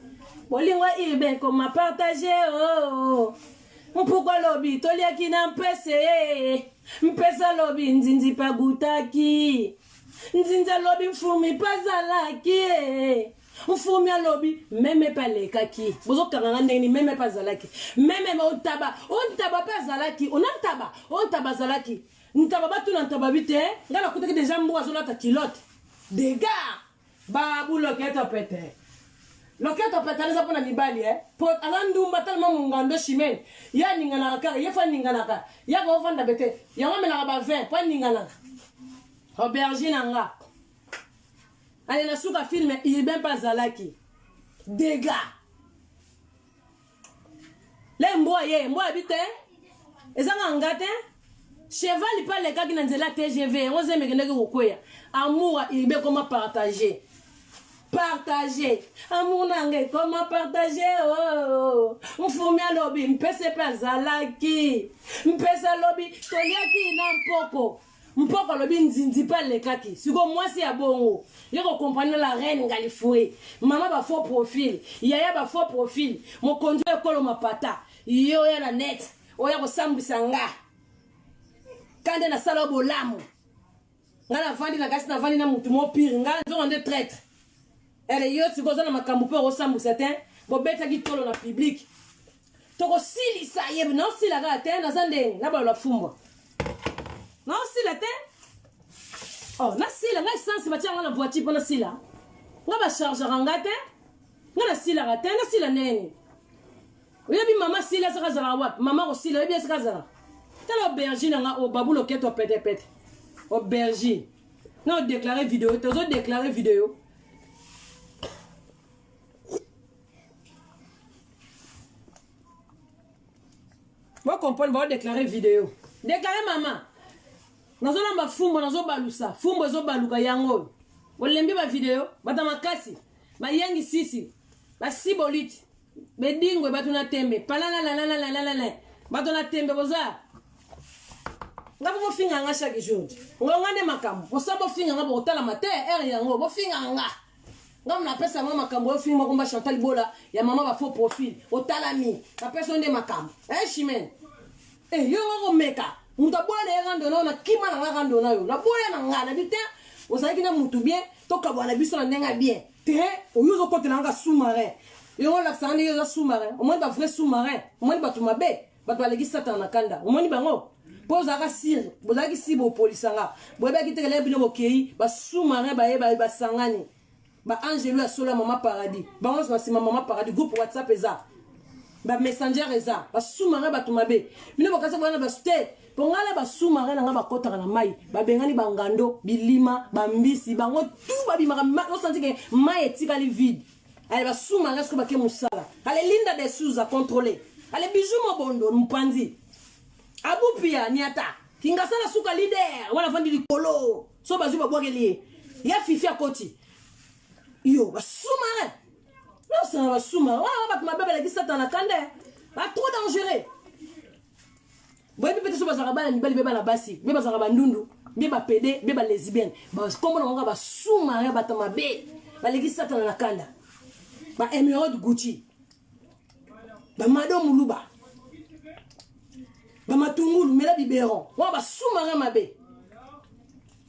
Bolingo ya Urbain ekoma partage oh. Mpuku alobi toliaki na mpese, mpese alobi nzinzi pe agutaki, nzinzi alobi mfumi pe azalaki eh. Mfumi alobi meme pe alekaki. Bozokanga nga ndenge nini? Meme pe azalaki. Meme ontaba, ontaba pe azalaki. Ona ntaba, ontaba azalaki. Ntaba batuna ntaba bi te, nga nakutaki deja mbwa azolata culotte. Degard! Babu loketo pete. Loketo pete eza pona mibali eh. Po aza ndumba tellement mungando Chimène. Ye aninganaka kaka, ye fa aninganaka. Ye akovanda bete. Yango amelaka ba vin po aninganaka. Aubergine na nga. Ale na suka film Urbain pe azalaki. Dégâts. Le mbwa ye, mbwa abi te. Eza nga nga te. Cheval pe alekaki na nzela TGV, yango zemi ekendaki kokweya. Amour ya Urbain ekoma partage. Partage. Amour na nga ekoma partage. Oh. Mfumi alobi mpese pe azalaki. Mpese alobi toliaki na mpoko. Mpoko alobi nzinzi mpe alekaki. Sikoyo mwasi ya bongo ye ko comprendre la reine Ngalifure, mama ba faux profil, yaya ba faux profil, mokonzi oyo ekolo mapata, ye oya na net oya kosambwisa nga kande nasala yo bolamu nga navandi na kasi navandi na mutu mo pire nga nzonga nde traitre ele yo sikoyo oza na makambo mpe okosambwisa te bobetaki tolo na public tokosilisa ye naosila kaka te naza ndenge nabalola fumbwa naosila te oh nasila ngai essence batia nga na voiture mpo nasila nga bachargeaka nga te nga nasilaka te nasila ndenge oyebi mama sila soki azalaka wapi mama kosila oyebi esika azalaka tala aubergine na nga oyo babu loketo petepete aubergine na odeklare video te ozodeklare video bocomprendre baodeklare video deklare mama nazolamba fumbo nazobalusa fumbo ezobaluka yango oyo bolembi bavideo bata makasi bayangi sisi basiboliti bedingwe bato na tembe palalalalalalalalala bato na tembe boza nga mpo bofinga nga chaque jour ngonga nde makambo posa bofinga nga bokotalama te heure yango bofinga nga nga napesa yango makambo oyo fingi makomba chantal bola ya mama ba faux profil otalami napesa yo nde makambo eh chimene eh yo nga komeka moto aboya na ye rando na yo nakima na nga rando na yo naboya na nga nabi te ozalaki na motu bien tokabwana na biso na ndenge ya bien te oyo ozokotela nga sous marin yo olakisaka ndenge oza sous marin omoni ba vrai sous marin omoni bato mabe bato baleki satana na kanda omoni bango mpo ozalaka sire bozalaki si bopolisa nga boyebaki te keleki bino bokei ba sous marin baye basangani ba angelu ya solo ya mama paradis bango nyonso na nsima mama paradis groupe whatsapp eza ba messenger eza ba sous marin bato mabe bino bokasi boyana basu te mpo ngai na ba sous marin na ngai bakɔtaka na mai babengani bangando bilima bambisi bango tu babimaka osanti ke mai etikali vide ale ba sous marin soki bake mosala ale linda de souza contrôle ale bijou mobondo mopanzi abupia niata kingasala suka leader wana afandi likolo so bazwi babwakeli ye ya fifi akoti yo ba sous marin nosanga ba sous marin wana bato mabe balaki satana kanda ba trop dangereux boyebi mpe te so bazalaka bana mibali mpe bana basi mpe bazalaka bandundu mpe bapede mpe balesbienne bakombo na bango ba sous marin bato mabe baleki satana na kanda ba emeraude gucci bamado muluba bamatungulu mela biberon wana ba sous marin mabe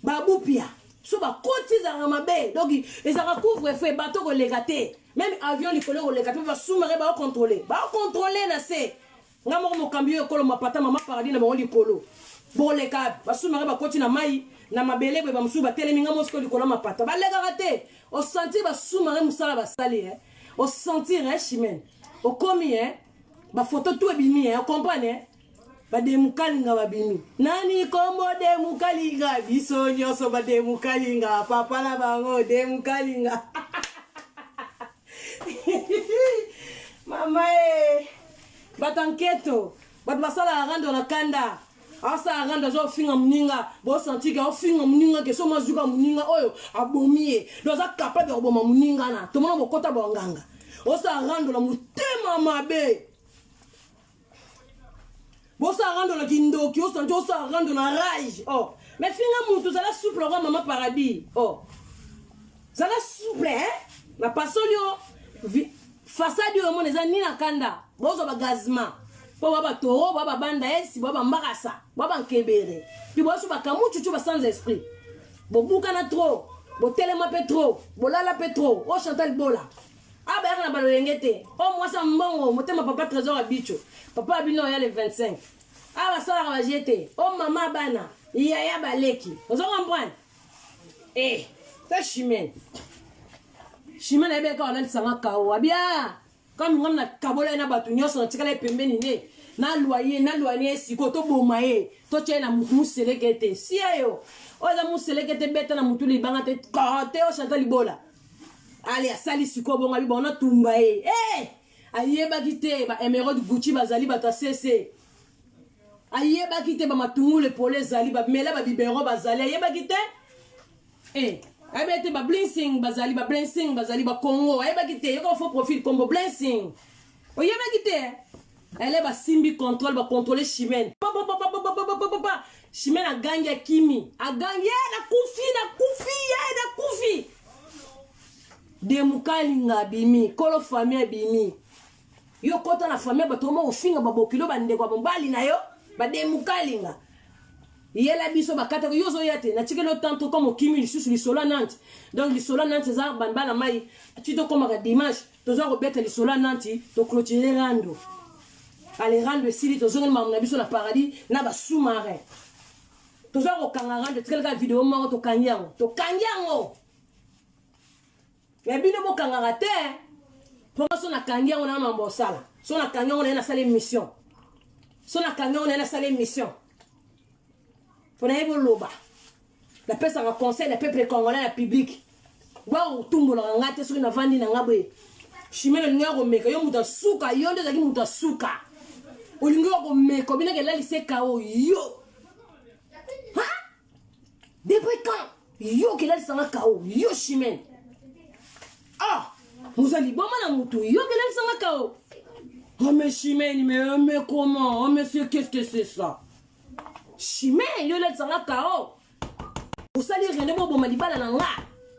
babupia so bakoti ezalaka mabe donc ezalaka couvre feu bato koleka te meme avion likolo koleka te ba sous marin baocontrole baocontrole na se nga moko mokambi oyo ekolo mapata mama paradis na bango likolo boleka ba sous marin bakoti na mai na mabele boye bamosusu batelemi nga mosiko likolo mapata balekaka te osentir ba sous marin mosala basali eh? osentir eh, chimene okomi eh? bafoto tu ebimi eh? ocomprendre eh? bademukalinga babimi nani kombo demukalinga biso nyonso bademukalinga papa na bango demukalinga mama e bato anketo bato basalaka rando na kanda asala rando azofinga moninga bosantike aofinga moninga ke so mazuka moninga oyo abomi ye do aza capable ya koboma moninga na tomona bokota banganga osala rando na motema mabe bosala rando na kindoki osanti osala rando na rage oh mais finga mutu zala souple roi mama paradis oh zala souple hein na pasoli yo fasadi oyo omona eza nini na kanda bozwa bagazma mpo ba batoro ba babanda esi ba bambakasa ba bankebere mpi boso bakamucucu ba sans esprit bobukana trop botelema mpe trop bolala mpe trop o chantal bola abayaka na baloyenge te o mwasi ya mbongo motema papa trésor ya bicho papa ya bino ya le 25 awa basalaka baje te o mama bana yaya baleki ozo comprendre eh ta chimene chimene ayebi kaka olalisanga kao abia kami ngam nakabola ye na bato nyonso natikala ye pembeni ne nalwa ye nalwa ye sikoyo toboma ye totya ye na museleke te sia yo oyo eza museleke te beta na mutu libanga te te o chantal libola ale asali sikoyo bongo abi bango natumba ye hey! Eh! ayebaki te ba emeraude gucci bazali bato ya cc ayebaki te bamatungulu epolo ezali bamela babibero bazali ayebaki te eh, ayebaki te bablinsing bazali bablinsing bazali bakongo ayebaki te yoka faux profil kombo blinsing oyebaki te ele basimbi contrôle bacontrôle chimene. Chimene agangi akimi agangi ye eh, nakufi nakufi ye eh, nakufi demukalinga abimi kolo famille abimi yo kota na famille bato oma kofinga babokilo bandeko ya mobali na yo bademukalinga yela biso bakataka yo ozoya te natikeli yo tanto koma okimi lisusu lisolo ya nanti donc lisolo ya nanti eza bana mai ti tokomaka dimanche toza kobeta lisolo ya nanti toclotire rando ale rando esili tozongeli makambo na biso na paradis na basous marin toza kokanga rando etikali kaka video moko tokangi yango tokangi yango me bino bokangaka te mpo so nakangi yango na mambo osala so nakangi yango naye nasala émission so nakangi yango naye nasala émission mpo nayebi oloba napesaka conseil na peuple congolais na public baotumbolaka ngai te soki navandi na ngai boye chimene olingi ya komeka yo moto ya suka yo nde ozalaki moto ya suka olingi ya komeka obinaka elalisa ekao yo ha depuis quand yo okelalisa nga kao yo chimene ah oza liboma na motu yo okelalisa nga kao oh mais chimene mais, mais comment oh monsieur qu'est-ce que c'est ça Chimene yo olatisa nga kao osali rene boboma libala na nga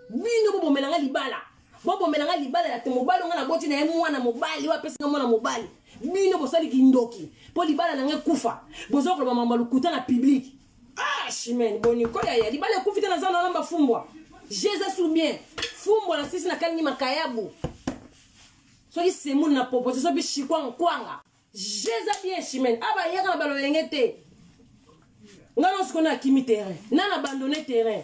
bino bobomela nga libala bobomela nga libala ya te mobali nga naboti na ye mwana mobali oyo apesi nga mwana mobali bino bosali kindoki mpo libala na nga ekufa boza koloba mambo ya lokuta na public ah chimene boni koya ya libala ekufi te naza nalamba fumbwa jesus ou bien fumbwa na sisi nakalingi makayabu soki semoule na popote soki shikwa nkwanga Jeza bien chimene aba yaka na balolenge te nga na sikoyo nakimi terrain na na abandonne terrain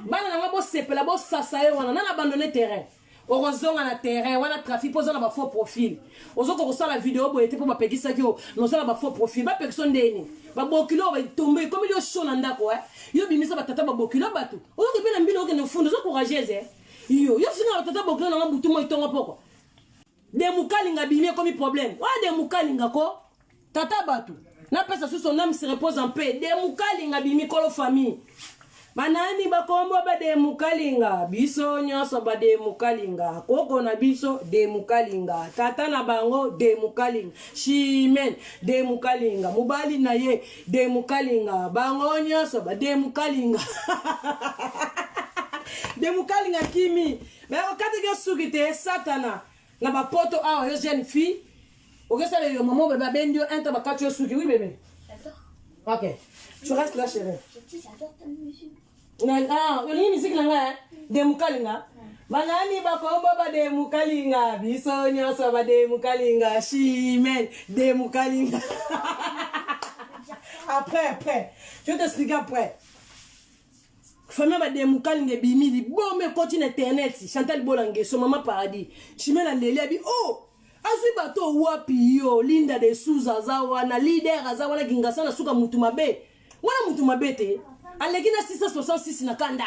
bana na nga bosepela bosasa ye wana na na abandonne terrain okozonga na terrain wana trafic mpo oza na bafaux profil ozokoka kosala video boye te mpo bapekisaki yo nosala bafaux profil bapekisa ndeni babokilo batombe ekomeli yo sho na ndako eh? yo bimisa batata babokilo bato ozoke mpe na mbila okende ofunda oza courageuse eh? yo yo finga batata bokilo na nga butu moi tongo poko Demukalinga abimi ekomi problème. Oyo Demukalinga ko tata bato napesa su son âme se repose en paix. Demukalinga abimi kolo famille. Banani bakombo ba Demukalinga biso nyonso ba Demukalinga koko na biso Demukalinga tata na bango Demukalinga Chimene Demukalinga mobali na ye Demukalinga bango nyonso ba Demukalinga Demukalinga kimi Mais okataki yo suki te satana na ba poto awa yo jeune fille okesala yo maman bebe abendi yo un temps bakati yo suki oui bebe ok tu restes là chérie J'adore ta musique. Ah, olingi musique na ngai demukalinga banani bakombo bademukalinga biso nyonso bademukalinga chimene demukalinga après après je vais t'expliquer après famille ba demukalinga ebimi liboma ekoti na internet chantal bola ngeso mama paradis chimene aleli abi oh azwi bato wapi yo linda de souza aza wana leader aza wana kingasa na suka mutu mabe wana mutu mabe te aleki na 666 na kanda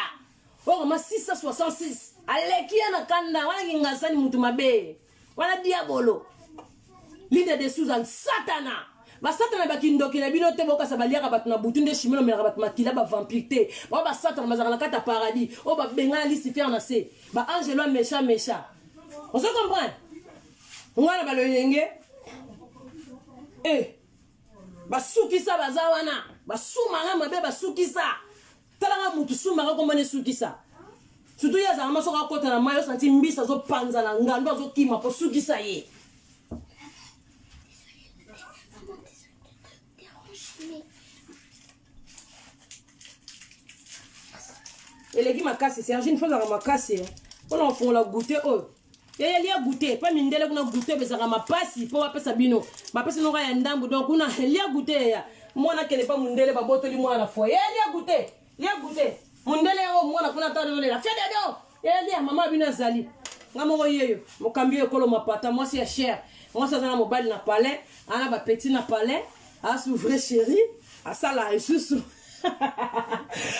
oyo kama 666 aleki ya na kanda wana kingasani mutu mabe wana diabolo linda de souza satana basatana bakindoki na bino te bokasa baliaka bato na butu nde chimene omelaka bato makila bavampire te bao basatana bazalaka na kati ya paradis oyo babengana lucifer na se baangelo ya mecha mecha ozo comprendre ngwana baloyenge e eh, basukisa baza wana basumaka mabe basukisa Tala nga mutu sumaka kombo ne sukisa. Surtout ye azalaka ma soki akota na mayi osanti mbisi azopanzana ngando azokima po sukisa ye. Eleki makasi Sergine faut ozalaka makasi eh. Pona kofongola goûter oyo. Yaya lia goûter pa mindele kuna goûter bezaka mapasi po bapesa bino bapesa bino kaka ya ndambu donc kuna lia goûter yaya mwana akende pa mundele babotoli mwana na foyer yaya lia goûter lia goûter mundele yango mwana kuna ata olela fededo yaya lia mama bino azali nga moko yeyo mokambi oyo ekolo mapata mwasi ya cher mwasi aza na mobali na palais ana bapeti na palais asu vrai chéri asala lisusu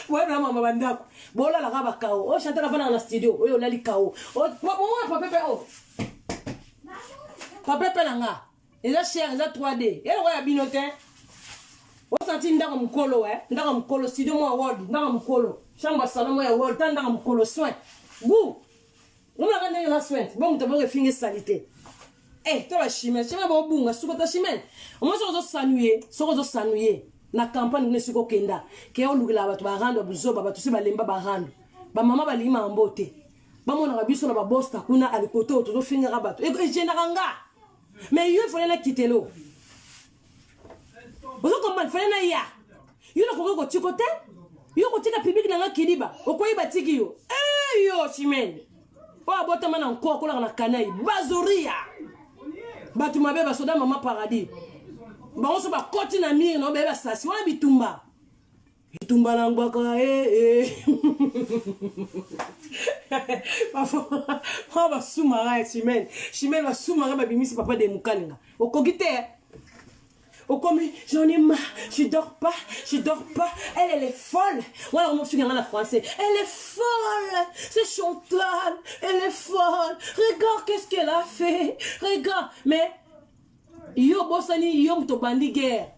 boyebela mama bandako bolalaka bakao oyo oh, chantal afandaka na studio oyo olali kao oh, bomona papepe oyo oh. papepe na nga eza cher eza 3d eloko ya bino te osanti ndako mokolo e ndako mokolo studio mwa world ndako mokolo chambre ya salon mwa ya world ta ndako mokolo soin gout omonaka ndenge eza soin bo moto aboko efinga esali te Eh, to ba chimene chimene bobunga suko ta chimene omoni soki ozosanuye soki ozosanuye. Na campagne kuna esika okenda ke olukela bato barando ya buzoba, bato si balemba barando, bamama balingi makambo te, bamonaka biso na babosta kuna alikote oyo tozofingaka bato egenaka nga. Mais yo efale na kitelo, ozo comprendre, fale na ya yo nakoki kotiko te, yo kotika public na nga kidiba okoyi batiki yo. Eh, yo Chimene oyo abotama na nko akolaka na kanai bazoria bato mabe basoda mama paradis bango so bakoti na mire na baye basasi wana bitumba bitumba na ngbaka eh, eh. Basumaka ya Chimene, Chimene basumaka babimisi papa de mokalinga okoki te okomi j'en ai marre, je dors pas, je dors pas, elle, elle est folle. Wana komofinga nga na français, elle est folle, c'est Chantal, elle est folle, regarde qu'est-ce qu'elle a fait, regarde. Mais yo bosani yo moto obandi guerre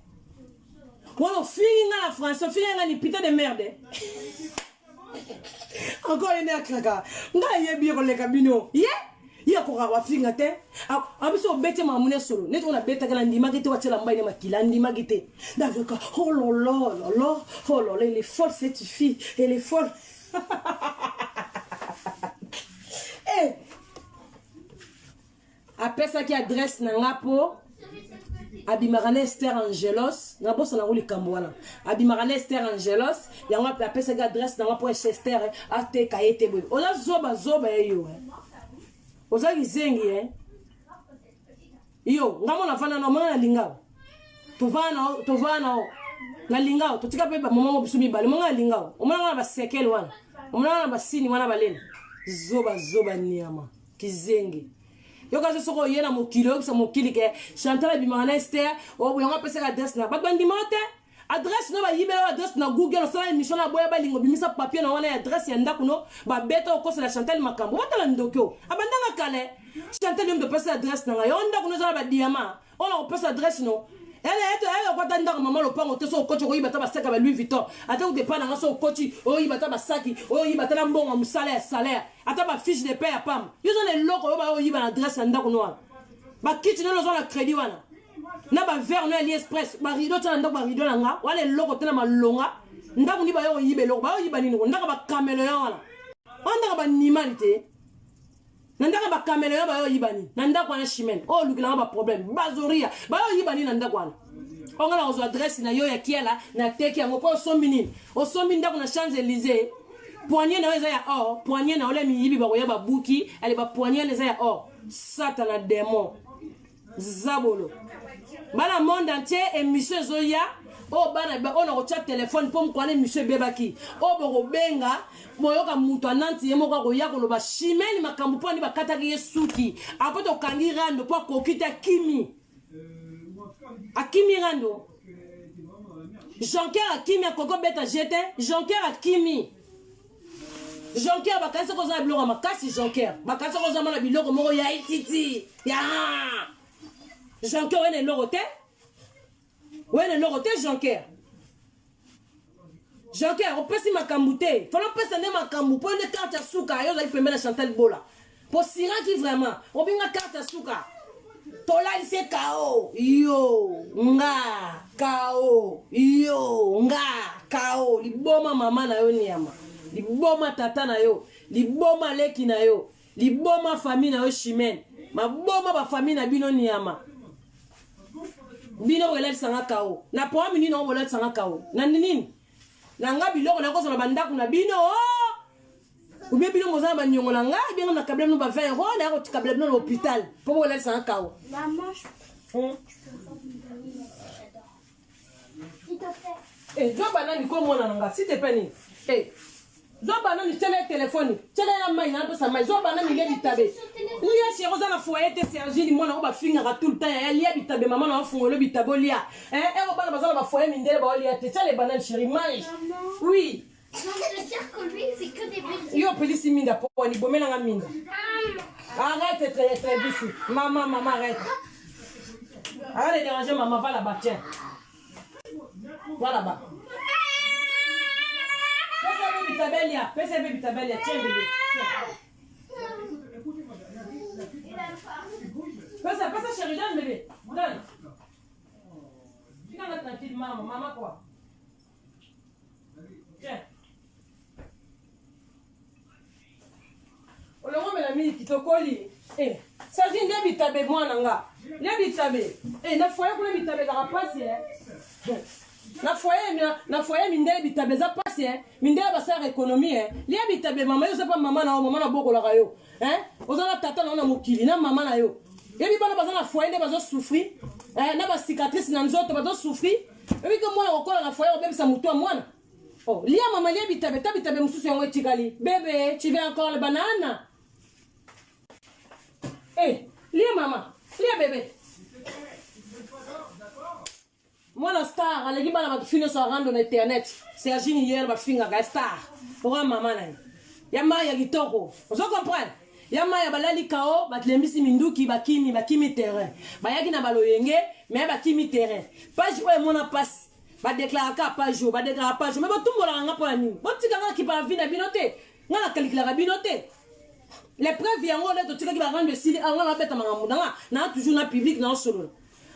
wana, ofingi nga na français, ofingi nga ni putain de merde encore. Ye nde akraka ngai, ayebi ye koleka bino. Ye ye akokaka bafinga te. Abiso obeti makambo ne solo neti oyo nabetaki, nandimaki te watiela mbai ne makila, andimaki te. Nayoka oh lolo lolo, oh lolo, elle est folle cette fille, elle est folle. Eh, apesaki adresse na nga mpo abimaka na Ester Angelos. Nabosana yango likambo wana, abimaka na Ester Angelos, yango apesaki adresse na nga mpo Ester ateka ye te. Boye oza zoba zoba ye yo, oza kizengi ye yo. Nga mona vanda na omona na lingao, tovanda na na lingao, totika mpe bamama mo biso mibale. Monga na lingao, omonanga na basekele wana, omonanga na basini wana balele. Zoba zoba niama kizengi yoka so. Soki oye na mokili, oyebisa mokili ke Chantal abimaka na Ester, yango apesaka adresse na bato bandima te. Adresse no bayibela adresse na Google, osala émission na boya balingo, obimisa papier na wana ya adresse ya ndako no babeta, okosela Chantal makambo. Batala ndoki oyo abandanga kala. Chantal, yo moto opesa adresse na ngai, yo ndako no eza na badiamant oyo na kopesa adresse no okwata ndako mama lopango te. So okoti, okoyiba ata basaki ya ba Louis Vuitton, ata kutepa na nga. So okoti, oyiba ata basaki, oyiba ata na mbongo ya mosala ya salaire, ata bafiche de paie ya pamba. Yo oza na eloko oyo baoyiba na adresse ya ndako no wana? Bakiti nano oza na crédit wana na baverre no ya AliExpress, barideau tia na ndako, barideau na nga wana eloko te na malonga. Ndako ndi bayo koyiba eloko, bayoyiba nini? Ko ndako bacaméléon wana, wana ndako banimali te. Na ndako ya bacaméléon bayoyiba nini na ndako wana? Chimene oyo olukelanga baproblème, bazoria bayoyiba nini na ndako wana? Oyo nga na kozwa adresse na yo ya Kiala, nateki yango mpo osombi nini? Osombi ndako na Champs Élysées, poignet na yo eza ya or, poignet na yo miyibi bakoya babuki ale bapoignet wana eza ya or. Satana, démon, zabolo. Bana monde entier, émission ezoya oyo, bana oyo na kotia telefone mpo mokwana émission ebebaki oyo bokobenga, boyoka moto ananti ye moko akoya koloba Chimene makambo mpo ani bakataki ye suki apo tokangi rando mpo akoki te, akimi, akimi rando. Jonker akimi, akoki obeta je te. Jonker akimi, Jonker bakanisi koza na biloko ya makasi. Jonker bakanisi koza na biloko moko ya etiti ya Jonker. Oye na eloko te, oye na eloko te. Jonker, Jonker opesi makambo te, fala opesa nde makambo mpo nde carte ya suka. Yo ozali pembe na Chantal Bola po siraki vraiment obinga carte ya suka, tolalisi kao yo nga kao yo nga kao. Liboma mama na yo niama, liboma tata na yo, liboma leki na yo, liboma famille na yo. Chimene maboma bafamille na bino niama. Bino bolalisanga kao na programme nini? Yango bolalisanga kao na nini? Na nga biloko nakozwa na bandako na bino ubie. Bino boza na baniongo na ngai, benga na kabila bino ba 20 euro, naya kotikabela bino na hôpital mpo bolalisanga kao. Maman, je peux pas me donner, mais j'adore. S'il te plaît. Eh, zwa banani ko mwana na nga, s'il te plaît nini? Eh, zwa banani, tiela ye telefone, tiela ye na mai, napesa mai. Zwa banani, lia bitabe, lia chéri. Oza na foyer te, Sergine, mwana oyo bafingaka tout le temps. Yaya, lia bitabe, mama na ofungolo bitabe olia. Ero bana baza na bafoyer mindele baolia te. Tia le banane, chéri, mange. Maman. Oui. J'ai envie de dire que lui, il fait que des bêtises. Yo opelisi minda po libomelanga minda. Arrête, très très bisu. Maman, maman, arrête, arrête de déranger maman. Va là-bas, tiens, va là-bas. Pesa mpe bitabelia, pesa mpe bitabelia. Tiens bébé, tiens. Il aime pas. Pesa, pesa chéri, donne bébé, donne. wana tranquille mama mama quoi tiens olongomela miliki tokoli eh, sagi nde bitabe mwana nga nde bitabe eh, na foye kuna bitabe ezaka mpasi eh. na foye na foye mindele bitabe eza mpasi eh. mindele basalaka ekonomi eh. lia bitabe mama yo oza mpa mama na yo mama nabokolaka yo eh? oza na tata na yo na mokili na mama na yo yebi bana baza na foye nde bazosouffrir eh, na bacicatrice na nzoto bazosouffrir ebi ke mwana kokola na foye kobebisa motu ya mwana oh, lia mama lia bitabe ta bitabe mosusu yango etikali bebe tu veux encore le banane eh, lia mama lia bebe mwana star aleki bana bato fi nyonso arando na internet sergine hier bafingaka ya star oka mama na ye ya mai ya kitoko ozo comprendre ya mai ya balali kao balembisi minduki bakimi bakimi terrain bayaki na baloyenge me bakimi terrain page oyo emona mpasi badeklaraka page oyo badeklaraka page me botumbolaka nga mpo na nini botika nga kipa vi na bino te nga nakalikilaka bino te les preuves yango nde totikaki barando esili awa nga nabeta makambo na nga naa toujours na public naosolola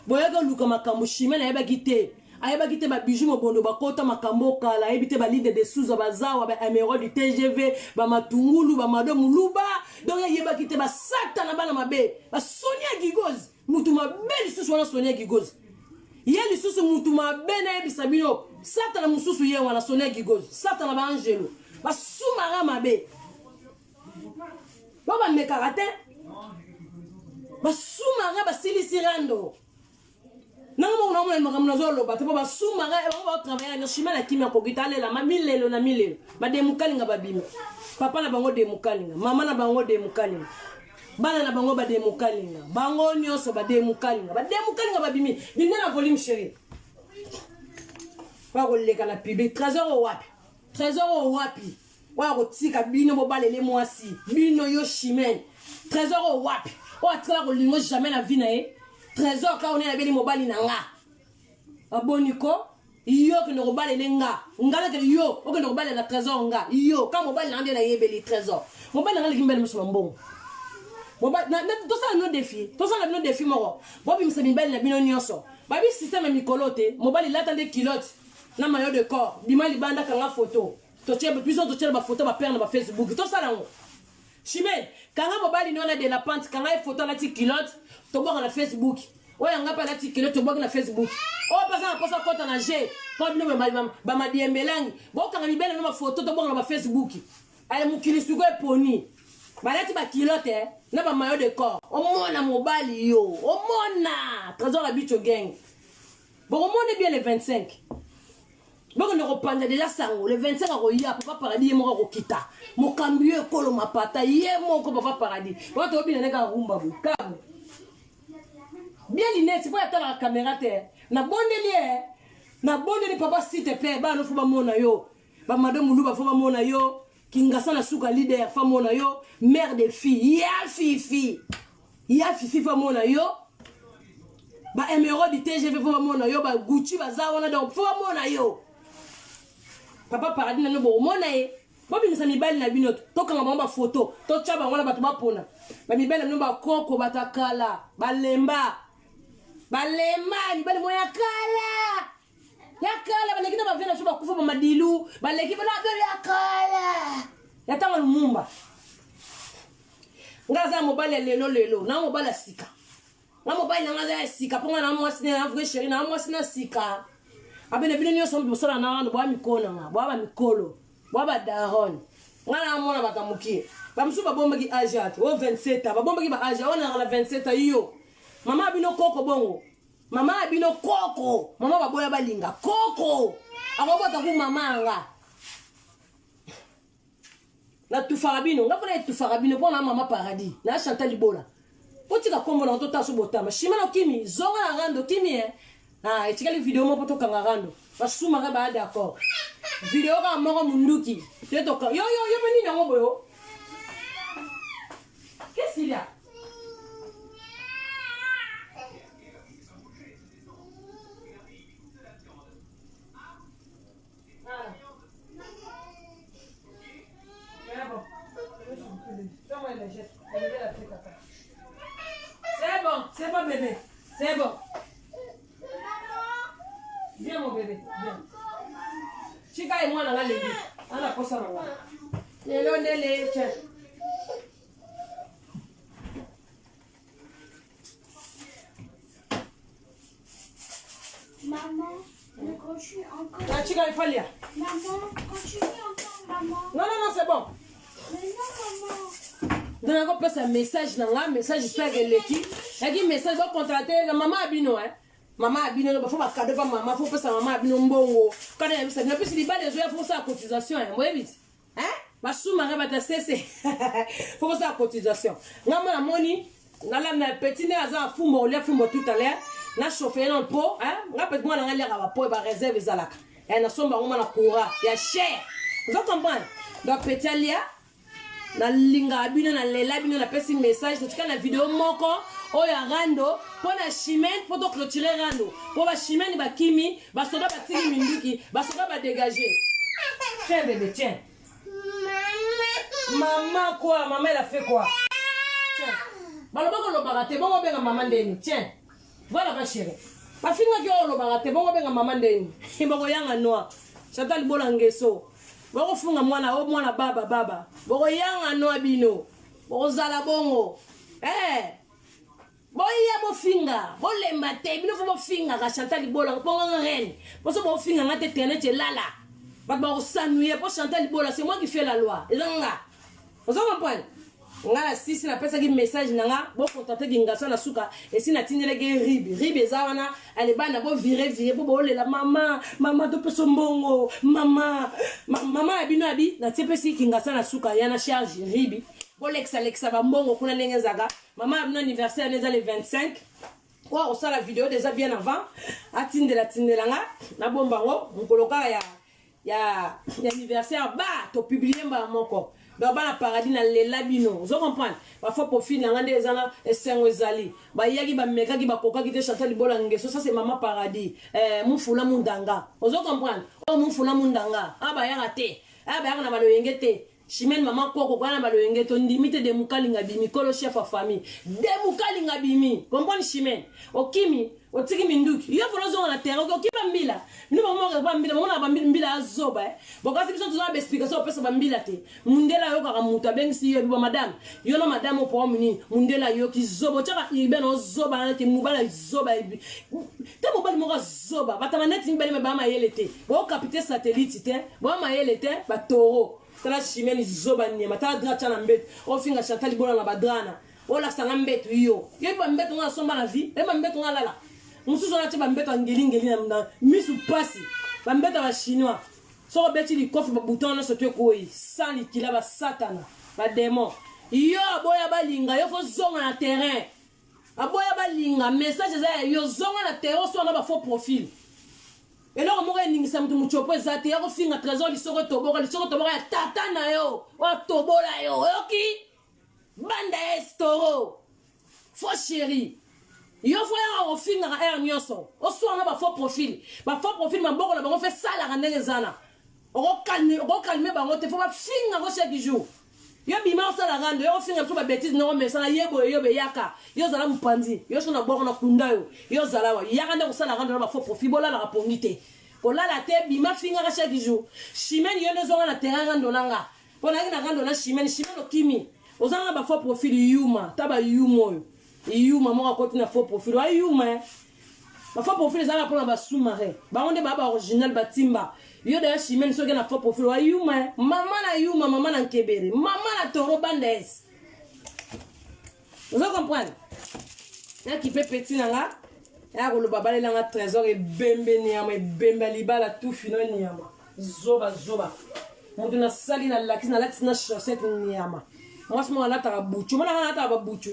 boyaki oluka makambo chimene ayebaki te ayebaki te babiju mobondo bakota makambo kala ayebi te balide de souza bazawa baemerode du tgv bamatungulu bamado muluba donc ayebaki te basatana bana mabe basonia gigozi mutu mabe lisusu wana sonia gigozi ye lisusu mutu mabe nayebisa bino satana mosusu ye wana sonia gigozi satana baangelo basumaka mabe bo bamekaka te basumaka basilisi rando nanga moko naomona makambo nazoloba te mpo basumaka eh, bango baotravaille na shima na kimia akoki talela ma milelo na milelo bademukalinga babima papa na bango demukalinga mama na bango demukalinga bana na bango bademukalinga bango nyonso bademukalinga bademukalinga babimi bimia na volume chéri bakoleka na public trésor oyo wapi trésor oyo wapi oyo akotika bino bobalele mwasi bino yo chimene trésor oyo wapi oyo atikala kolingo jamais na vie na ye trésor kaka onene abeli mobali na nga aboni ko yo okende kobalele nga nga nakende yo okende kobalela trésor nga yo ka mobali na nga nde nayebeli trésor mobali na nga aleki mibali miso na mbongo tosala bino defi tosala bino defi moko bobimisa mibali na bino nyonso babi systeme ya mikolo te mobali lata nde culotte na maillot de corps bima libanda kanga photo totie biso totiela bafoto bapere na bafacebook tosala yango chimene kanga mobali no na de la pente kanga ye foto alati culotte tobwaka na facebook oyo yanga mpe alati culotte tobwaki na facebook oyo mpe aza na mposa kota na g mpo bino bamadiembelangi bokanga mibele no bafoto tobwaka na bafacebook ale mokili siko eponi balati bakilote eh, na bamayo de corps omona mobali yo omona trésor ya bicho gang bokomona bien le 25 bokende kopanza deja sango le 25 akoya papa paradis ye moko akokita mokambi yo ekolo mapata ye moko papa paradis wana tobina nde kaka rumba boye kabu bien lineti mpo atalaka kamera te nabondeli ye nabondeli papa s'il te plaît bana fo bamona yo bamado muluba fo bamona yo kingasa na suka leader fo amona yo mère de fille ya fifi ya fifi fo amona yo ba emeraude tgv fo bamona yo ba gucci baza wana donc fo bamona yo papa paradis nano bokomona ye bobimisa mibali na bino tokanga bango bafoto totya bango na bato bapona bamibali na bino bakoko bato ya kala balemba balemba mibali moko ya kala ya kala baleki na bavie na biso bakufa bamadilu baleki bana ya kala ya ntango lumumba nga aza mobali ya lelo lelo na mobali ya sika nga mobali na nga aza ya sika mpo nga na mwasi na vrai chéri na mwasi na sika abene bino nyonso bosala na wana boya mikolo na nga boya bamikolo boya badaron nga na mona bato ya mokie bamosusu babombaki age ate o 27 ans babombaki ba age wana naka na 27 ans yo mama bino koko bongo mama ya bino koko mama baboya balinga koko akobota ku mama yanga natufaka bino nga mpona etufaka bino mpo na mama paradis na chantal libola botika nkombo nango totala so botama shima na okimi zonga na rando okimi e ah, etikali video moko mpo tokanga rando basumaka baya d'accord video kaka moko munduki te toka yo yo yo mpe nini yango boyo qu'est-ce qu'il y a C'est bon, c'est bon bébé, c'est bon. bien. Tika ye mwana nga lebi. Ana posa na nga. Lelo nde le tiens. Maman, on continue encore. Na tika ifalia. Maman, continue encore, maman. Non non non, c'est bon. Mais non, maman. Nde nakopesa message na nga message pere eleki yaki message bocontrate na mama ya bino eh. Mama ya bino ba fo ba cadeau pa mama fo pesa mama ya bino mbongo kana ya bisa bino pesi libala ezoya fo kosala cotisation eh boyebi ti eh basumaka bata sese fo kosala cotisation nga mwana moni nalanda petit nde aza fumbo olia fumbo tout à l'heure na chauffe ye na mpo eh nga petit mwana nga aliaka ba po ba réserve ezalaka eh nasomba yango mwana courant ya cher ozo comprendre donc petit alia Nalingaka bino na lela bino napesi message totika na video moko oyo ya rando mpo na chimene mpo to clôturer rando mpo ba chimene bakimi basoda batiki minduki basoda ba dégage tiens bébé tiens maman quoi maman elle a fait quoi tiens baloba kolobaka te bongo obenga mama ndeni tiens Voilà ma chérie. Bafingaki oyo olobaka te bongo benga mama ndeni bokoyanga noa Chantal Bola ngeso bokofunga mwana o mwana baba baba bokoyanga noa bino bokozala bongo eh boya bofinga bolemba te bino fo bofingaka Chantal Bola bongo nga reine poso bofinga nga te internet elala bato bakosanuye po Chantal Bola c'est moi qui fais la loi eza nga Ozo comprendre? Nga na sisi napesaki message na nga bo contacter Kingaswa na suka esi natindelaki ye ribi ribi eza wana ale bana bo vire vire po bolela mama mama topesa mbongo mama ma, mama na bino abi natie pesi Kingaswa na suka ya na charge ribi bolekisa lekisa ba mbongo kuna ndenge ezalaka mama na bino anniversaire eza le 25 oyo akosala video deja bien avant atindela tindela nga nabomba yango mokolo kaka ya ya anniversaire ba to publier mbala moko donc bana paradis na lela bino ozo comprendre ba faux profil na nga nde eza na esengo ezali bayaki bamekaki bakokaki te Chantal Libola Ngeso ça c'est maman paradis eh, mufula mundanga ozo comprendre oyo mufula mundanga ah bayaka te ah bayaka na baloyenge te Chimène maman koko koya na baloyenge tondimi te demukalinga bimi kolo chef ya famille demukalinga bimi comprendre Chimène okimi otiki minduki yo fona ozonga na terrain oki okima mbila bino bomonaka ba mbila bomonaka ba mbila azoba eh bokasi biso toza na ba explication opesa ba mbila te mundele ayokaka moto abengisi yo ebiba madame yo na madame opo nini mundele ayoki zoba otyaka urbaine ozoba na neti mobali zoba te mobali moko azoba bato maneti mibale me baa mayele te bokapite satellite te boa mayele te batoro tala chimene zoba nyama tala dra tya na mbeto ofinga chantal libola na badrana olakisa nga mbeto yo yoyebi bambeto nga nasomba na vie oyebi bambeto nga alala mosusu wana tye bambeto ya ngelingeli na misu pasi bambeto ya bachinois soki obeti likofi babouton nyonso to ekweyi sans likila basatana bademon yo aboya balinga yo fo zonga na terrain Aboya balinga message eza ya yo zonga na terrain oswana na ba faux profil. Eloko moko eningisa mutu mutshopo eza te ya kofinga trésor lisoko etoboka lisoko etoboka ya tata na yo oyo atobola yo oyoki banda ya estoro faux chéri yo fo yaka kofingaka heure nyonso oswana na ba faux profil ba faux profil maboko na bango fe salaka ndenge ezana okokalme bango te fo bafinga ko chaque jour Yo bima osala rando yo ofinga biso ba betise noko mesana ye boye yo beyaka yo zala mupanzi yo so na bwaka na kunda yo yo zala wa yaka nde kosala rando na ba faux profil bolalaka pongi te kolala te bima fingaka chaque jour chimene yo nde zonga na terrain rando na nga mpo nayaki na rando na chimene chimene okimi oza nga ba faux profil yuma ta ba yuma oyo yuma moko akoti na faux profil wa yuma eh. Ba faux profil ezalaka pona ba sous marin. Bango nde ba ba original ba timba. Yo d'ailleurs Chimène soki na faux profil wa yuma eh. Mama na yuma, mama na nkebere, mama na toro bande es. Ozo comprendre? Na kipe petit na nga. Ya koloba balela nga trésor ebembe niama ebembe ya libala tufi no niama. Zoba zoba. Moto na sali na lakisi na latisi na chaussette niama. Mwasi moko alataka buchu. Mona nga alataka ba buchu.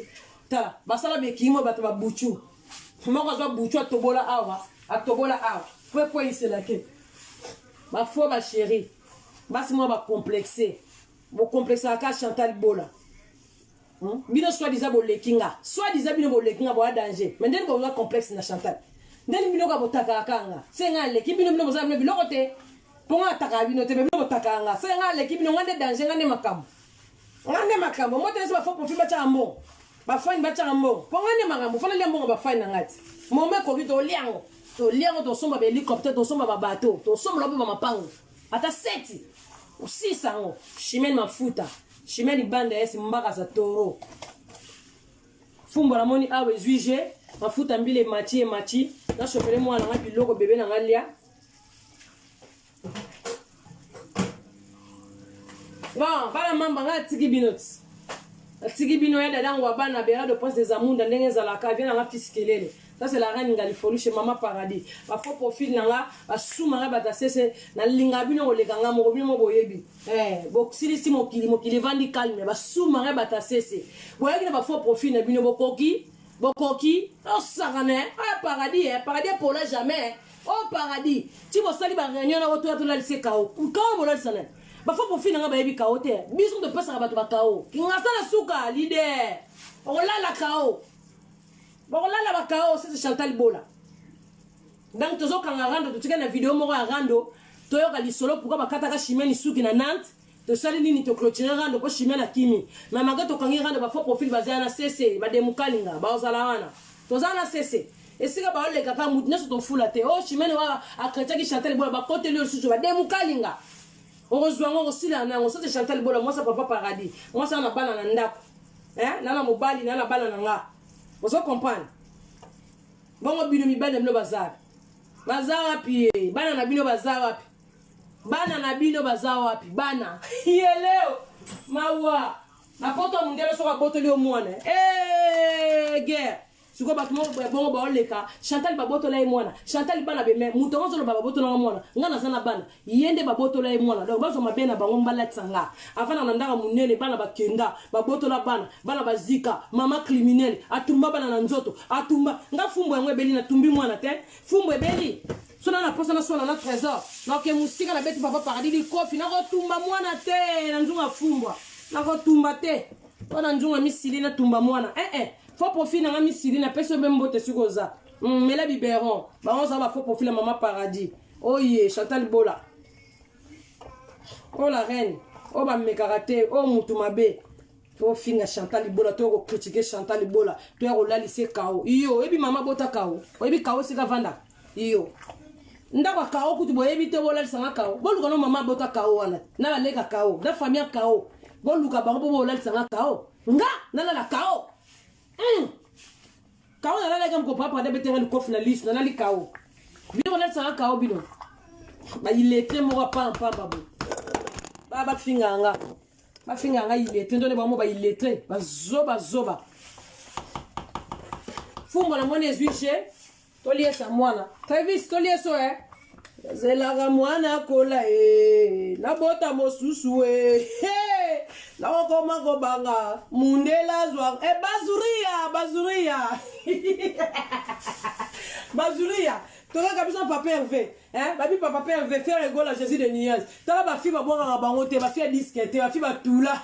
Tala, basala bekimo bato ba buchu. Moko azwa buchu atobola awa, atobola awa. Po ekweyisela ke. Ba faux ba chérie. Basi mwa ba complexe. Bo complexaka ka Chantal Bola. Hmm? Bino soit disant boleki nga. Soit disant bino boleki nga boya danger. Mais ndeni boza complexe na Chantal. Ndeni bino ka botakaka ka nga. Se nga aleki bino bino boza bino biloko te. Po nga atakaka bino te mais bino botakaka nga. Se nga aleki bino nga nde danger nga nde makambo. Nga nde makambo. Moto nesi ba faux profil batiaka mbongo. Ba fani batiaka mbongo. Po nga nde makambo. Fana lia mbongo ba fani na nga ti. Momo ekoki to lia yango. Tolia yango tosomba ba hélicoptère, tosomba ba bateau, tosomba ba mapango. Ata seti. Osisa yango. Chimène mafuta. Chimène banda esi mbaka za toro. Fumbo namoni awa ezwi je mafuta mbila emati emati nasopele mwana na nga biloko bebe na nga lia bon bana mamba nga atiki bino ti atiki bino ya dada ngwa bana bera de prince des amunda ndenge ezalaka vie na nga fils kelele ça c'est la reine ngalifolu chez mama paradis ba faux profil na nga basuma nga bata sese nalinga bino koleka nga moko bino moko boyebi eh bosilisi mokili mokili evandi calme basuma nga bata sese boyaki na ba faux profil na bino bokoki bokoki osakana eh paradis eh paradis epola jamais Oh paradis ti bosali ba réunion na otoya tolalisa kao kao bolalisa nani ba faux profil nanga bayebi kao te biso topesaka bato ba kao kingasala suka leader okolala kao bakolala ba kao sese Chantal Bola donc tozokanga rando totikali na video moko ya rando toyoka lisolo pourquoi bakataka chimene suki na Nantes tosali nini to clôturer rando mpo chimene akimi mais malgré tokangi rando ba faux profil baza na cc bademukalinga baozala wana toza na cc esika baoleka kaka motu nyonso tofula te o oh, chimene wa akretiaki chantal bola bakoteli yo lisusu bademukalinga okozwa yango okosila na yango sote chantal bola mwasi ya papa paradis mwasi na bana na ndako eh? na na mobali na na bana na nga ozo comprendre bongo bino mibali na bino baza wapi baza wapi ye bana na bino baza wapi Bana na bino baza wapi bana yeleo mawa na poto ya mundele soki abotoli yo mwana eh guerre sikoyo bato moko ya bongo baoleka chantal babotola ye mwana chantal bana beme moto yango azoloba babotolanga mwana ngai naza na bana ye nde babotola ye mwana donc bazwa mabe na bango mbalatisa nga avanda na ndaka monene bana bakenda babotola bana bana bazika mama criminele atumba bana na nzoto atumba nga fumbu yango ebeli natumbi mwana te fumbu ebeli So na na posa na swana na trésor na ke musika na beti papa paradis likofi na kotumba mwana te na nzunga fumbwa na kotumba te po na nzunga misili na tumba mwana eh eh faux profil na nga misili na pesi obe mbote siko oza mm, mela biberon bango za ba faux profil ya mama paradis oye Chantal Bola o la reine oyo bamekaka te oyo mutu mabe tofinga chantal libola toya kokritike chantal libola toya kolalisa ye kao iyo oyebi mama bota kao oyebi kao esika avandaka iyo ndako ya kao kutu boyebi te bolalisa nga kao boluka no mama bota kao wana na baleka kao na famille ya kao boluka bango mpo bolalisa nga kao nga nalala kao mm. Kao nalalaki moko papa nde betenga likofi na lisu nalali kao bino bolalisaka kao bino ba illettré moko apampamba boye ba bafinga nga bafinga nga illettré ndone bango ba illettré bazoba zoba fumbo namoni ezwi je toliesa mwana travis tolieso e eh? Nazelaka mwana akola e nabota mosusu e nakokoma kobanga mundele azwa e bazuria bazuria bazuria tolaka biso papa Hervé eh babi papa Hervé faire egola Jésus de nuance tala ba fille babwakaka bango te ba fille ya disque te ba fille batula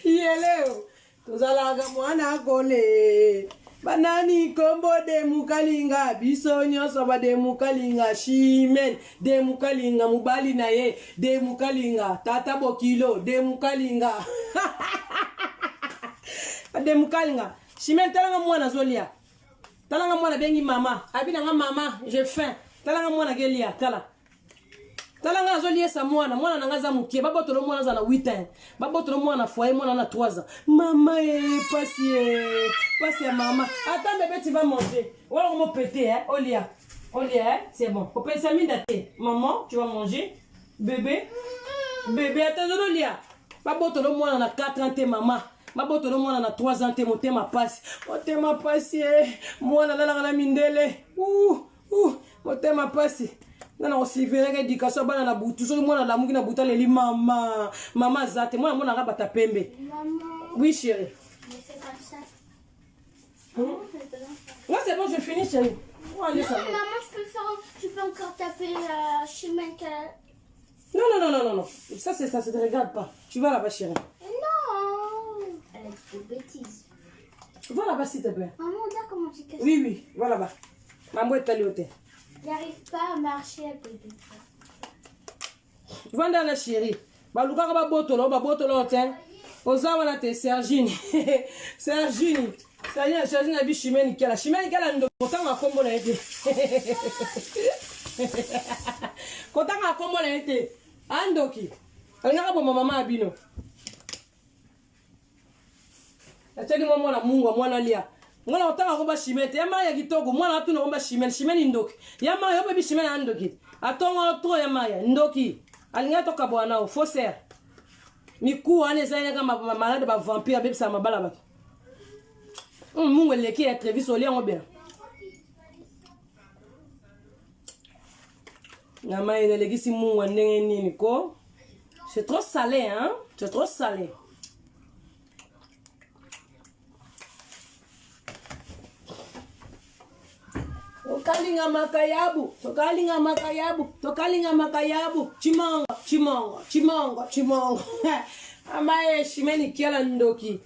yeleo Tozalaka mwana kole banani kombo de mukalinga biso nyonso ba de mukalinga chimen de mukalinga mobali na ye de mukalinga tata bokilo de mukalinga de mukalinga chimen talanga mwana azolia talanga mwana abengi mama abi nanga mama je faim talanga mwana akelia tala tala ngai nazoliesa mwana mwana na ngai aza moke babotolo mwana aza na 8 ans babotolo mwana na foyer mwana na 3 ans mama e pasi e pasi ya mama ata bebe tu vas manger wana komo pete eh olia olia eh c'est bon opesa minda te maman tu vas manger bebe bebe ata ozolia babotolo mwana na 4 ans te mama babotolo mwana na 3 ans te motema pasi motema pasi e mwana alalaka na mindele uh. Uh, motema pasi nga na kosurveillaka éducation ya bana na butu soki mwana alamuki na butu aleli mama mama aza te mwana amonaka bata pembe oui chérie Hmm? Ouais, c'est bon, je finis, chérie. Non, maman, je peux, faire, je peux encore taper euh, chemin Non, non, non, non, non, non. Ça, c'est ça, ça te regarde pas. Tu vas là-bas, chérie. Non Elle a dit des bêtises. Va là-bas, s'il te plaît. Maman, regarde comment tu casses. Oui, oui, va là-bas. Mambo etali yo te. J'arrive pas à marcher à côté de toi. Vanda na chérie. Balukaka babotola o babotola o te. Oza wana te Sergine. Sergine. Sali na na bi Chimène Kiala. Chimène Kiala ndo kotanga kombo na ye te. Kotanga kombo na ye te. Andoki. Alingaka boma mama ya bino. Natiaki mwa mwana mungwa mwana lia. Nga na kotanga komba Chimène te. Ya Maria kitoko mwana atuna komba Chimène. Chimène ndoki. Ya Maria obebi Chimène andoki. Atongo trop ya Maria ndoki. Alingaka tokabwana nao faussaire. Mikuwa wana eza yaka malade ba vampire abebisaka mabala bato. Mungu eleki ya Trevis olia yango bien. Na mai nalekisi mungwa ndenge nini ko? C'est trop salé hein? C'est trop salé. Tokalinga makayabu, tokalinga makayabu, tokalinga makayabu. Chimongo, chimongo, chimongo, chimongo. Amaye shimeni kiala ndoki.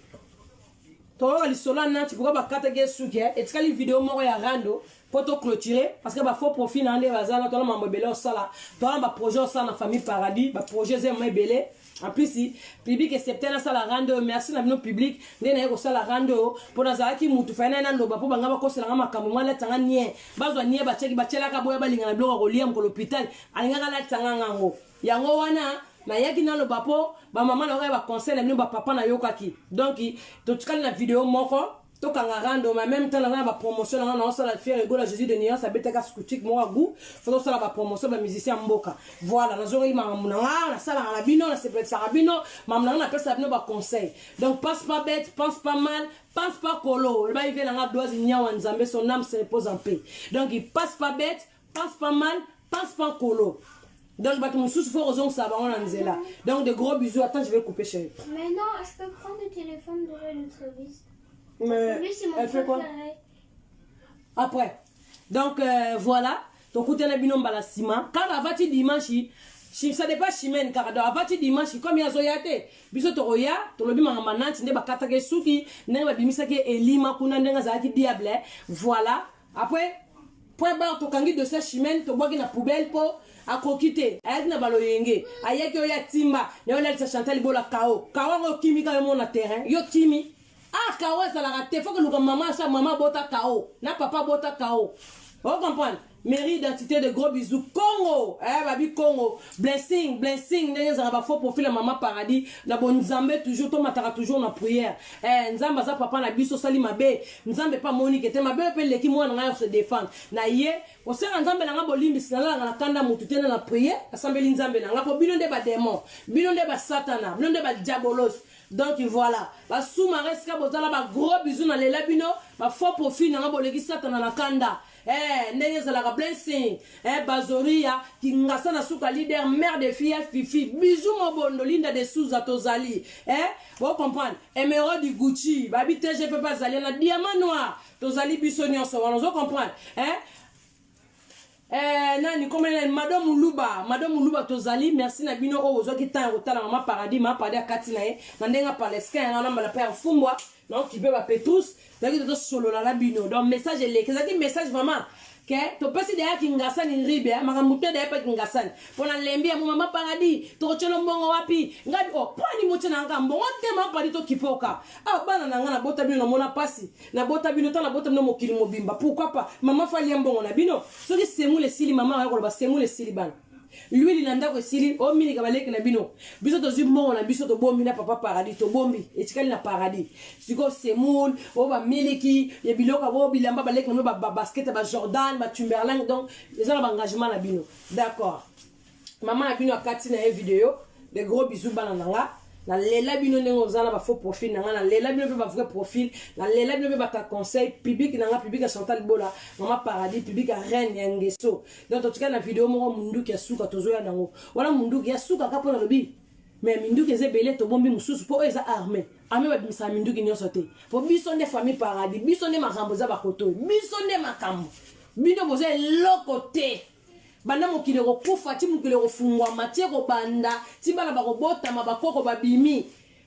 Toyoka lisolo ya Nancy pourquoi bakataki ye suki eh? Etikali video moko ya rando mpo to clôturer parce que ba faux profil na nde baza na tona mambo ebele osala tona ba projet osala na famille paradis ba projet eza ma ebele en plus public excepte nasala rando oyo merci na bino public nde naye kosala rando oyo mpo nazalaki mutu fai naye naloba mpo banga bakosela nga makambo mwa alatisa nga nie bazwa nie batiaki batielaka boya balinga na biloko ya kolia mokolo hôpital alingaka alatisa nga ngango Yango wana nayaki naloba po ba mama nayokaki ba conseil na bino ba papa nayokaki donc totikali na video moko tokanga rando mais même temps naza na ba promotion nanga naosala fier egola jésus de nuance abetaka scoutique moko ya gout fo tosala ba promotion ba musicien ya mboka voilà nazongeli makambo na nga nasalaka na bino nasepelisaka bino makambo na nga napesaka bino ba conseil donc pense pas bête pense pas mal pense pas kolo loba ive na nga doise nyawa nzambe son âme se repose en paix donc il passe pas bête Pense pas mal, pense pas kolo. Donc bato mosusu faut kozongisa bango na nzela. Donc de gros bisous. Attends, je vais couper chérie. Mais non, je peux prendre le téléphone de le Travis. Mais Lui, c'est mon elle fait quoi préféré. Après. Donc voilà, tokutana bino mbala sima. Kaka avati dimanche, ça dépend Chimène kaka. Donc avati dimanche comme azoya te. Biso tokoya, tolobi makambo ya Nanti nde bakataki ye suki, ndenge babimisaki ye elima kuna ndenge azalaki diable. Voilà. Après point barre tokangi dossier ya Chimène tobwaki na poubelle po akoki te ayaki na baloyenge ayaki oyo atimba naye olalisa Chantal Ibola KO KO yango okimi ka yo mona terrain yo kimi ah KO ezalaka te faut koluka maman asa maman abota KO na papa abota KO o comprendre Mairie identité de gros bisous Congo eh babi Congo blessing blessing ndenge ezalaka ba faux profil ya maman paradis na bonzambe toujours tomataka toujours na prière eh nzambe aza papa na biso osali mabe Nzambe pe amoni ke te mabe oyo pe eleki mwana na ngai ako se defendre na ye kosenga Nzambe na ngai bolimbisi nalalaka na kanda mutu te na na prier nasambeli Nzambe na ngai po bino nde ba demon bino nde ba satana bino nde ba diabolos donc voilà ba sous marin esika boza na ba gros bisous na lela bino ba faux profil na ngai boleki satana na kanda eh ndenge ezalaka blessing eh bazoria kingasa na suka leader mère de fille ya fifi bijou mobondo linda de souza tozali eh bo comprendre emeraude gucci babi tgp pe azali na diamant noir tozali biso nyonso wana ozo comprendre eh Eh, nani komela nani mado muluba mado muluba tozali merci na bino oyo bozwaki temps ya kotala mama paradis mama paradis akati na ye na ndenge ya palestin na nambala mpe ya fumbwa na okipe ba petrus tozalaki tozosolola na bino donc message eleki ezalaki message vraiment ke topesi deya kingasani nribe eh, makambo te deya mpe kingasani mpo na lembi yango mama paradis tokotyelo mbongo wapi ngai o oh, mpo ani motye na nga mbongo te mama paradis tokipoka ah bana na nga nabota bino namona mpasi nabota bino ta nabota bino mokili mobimba pourquoi pas mama falia mbongo na bino soki semule esili mama aya koloba semule esili bana L'huile na ndako esili omilika baleki na bino biso tozwi mbongo na biso tobombi na papa paradis tobombi etikali na paradis sikoyo semoule oyo bamiliki ya biloko yango bilamba baleki na bino babasket ba jordan ba timberland donc eza na baengagement na bino d'accord mama na bino akati na ye video de gros bisous bana na nga nalela bino ndenge oza na ba faux profil na nga nalela bino mpe ba vrai profil nalela bino mpe bata conseil public na nga public ya chantal bola mama paradis public ya reine ya ngeso Donc totikali na video moko munduki ya suka tozoya nango wana munduki ya suka kaka mpo nalobi mais minduki eza ebele tobombi mosusu mpo oyo eza arme arme babimisaka minduki nyonso te mpo biso nde famille paradis biso nde makambo eza bakoto biso nde makambo bino boza eloko te banda mokili ekokufa ti mokili ekofungwama ti ekobanda ti bana bakobotama bakoko babimi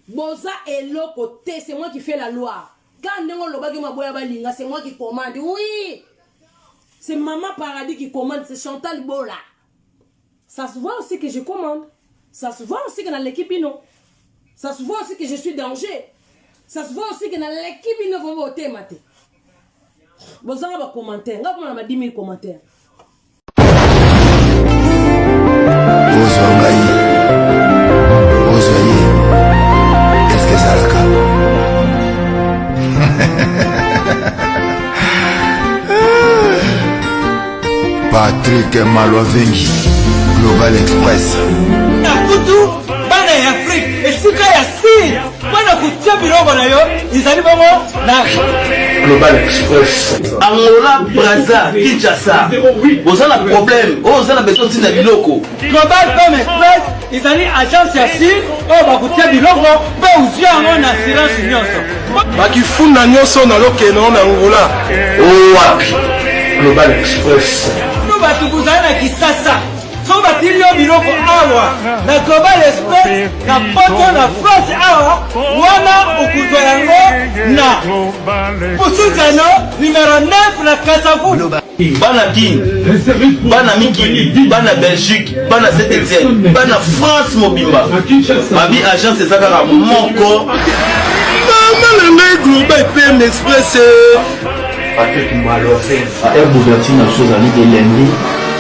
boza eloko te c'est moi qui fait la loi ka ndenge olobaki maboya balinga c'est moi qui commande oui C'est Maman Paradis qui commande, c'est Chantal Bola. Ça se voit aussi que je commande. Ça se voit aussi que dans l'équipe, non. Ça se voit aussi que je suis danger. Ça se voit aussi que naleki bino vraiment botema te. Bozanga ba commentaire. Nga koma na ba 10 000 commentaires. Ozwa ngai, ozwa ye, eske ezalaka? Patrick Malwavengi, Global Express. Na kutu bana ya Afrique esika ya sir mpo na kotia biloko na yo ezali bongo na Global Express. Angola, Brazza, Kinshasa, boza na problème oyo oza na besoin ntina biloko. Global Femme Express ezali agence ya sir oyo bakotia biloko mpe ozwi yango na assurance nyonso. Bakifunda nyonso na lokeno na Angola. Owapi Global Express. No bato kozala na Kisasa soki batili yo biloko awa na Global Express na poto na France awa wana okozwa yango na Pusuzano numero 9 na Kasavubu. Bana Kin, bana mikili, bana Belgique, bana Saint Etienne, bana France mobimba, babi agence eza kaka moko. Mama na ngai Global PM Express. Patrick Malwavengi. Heure d'ouverture na biso ezali de lundi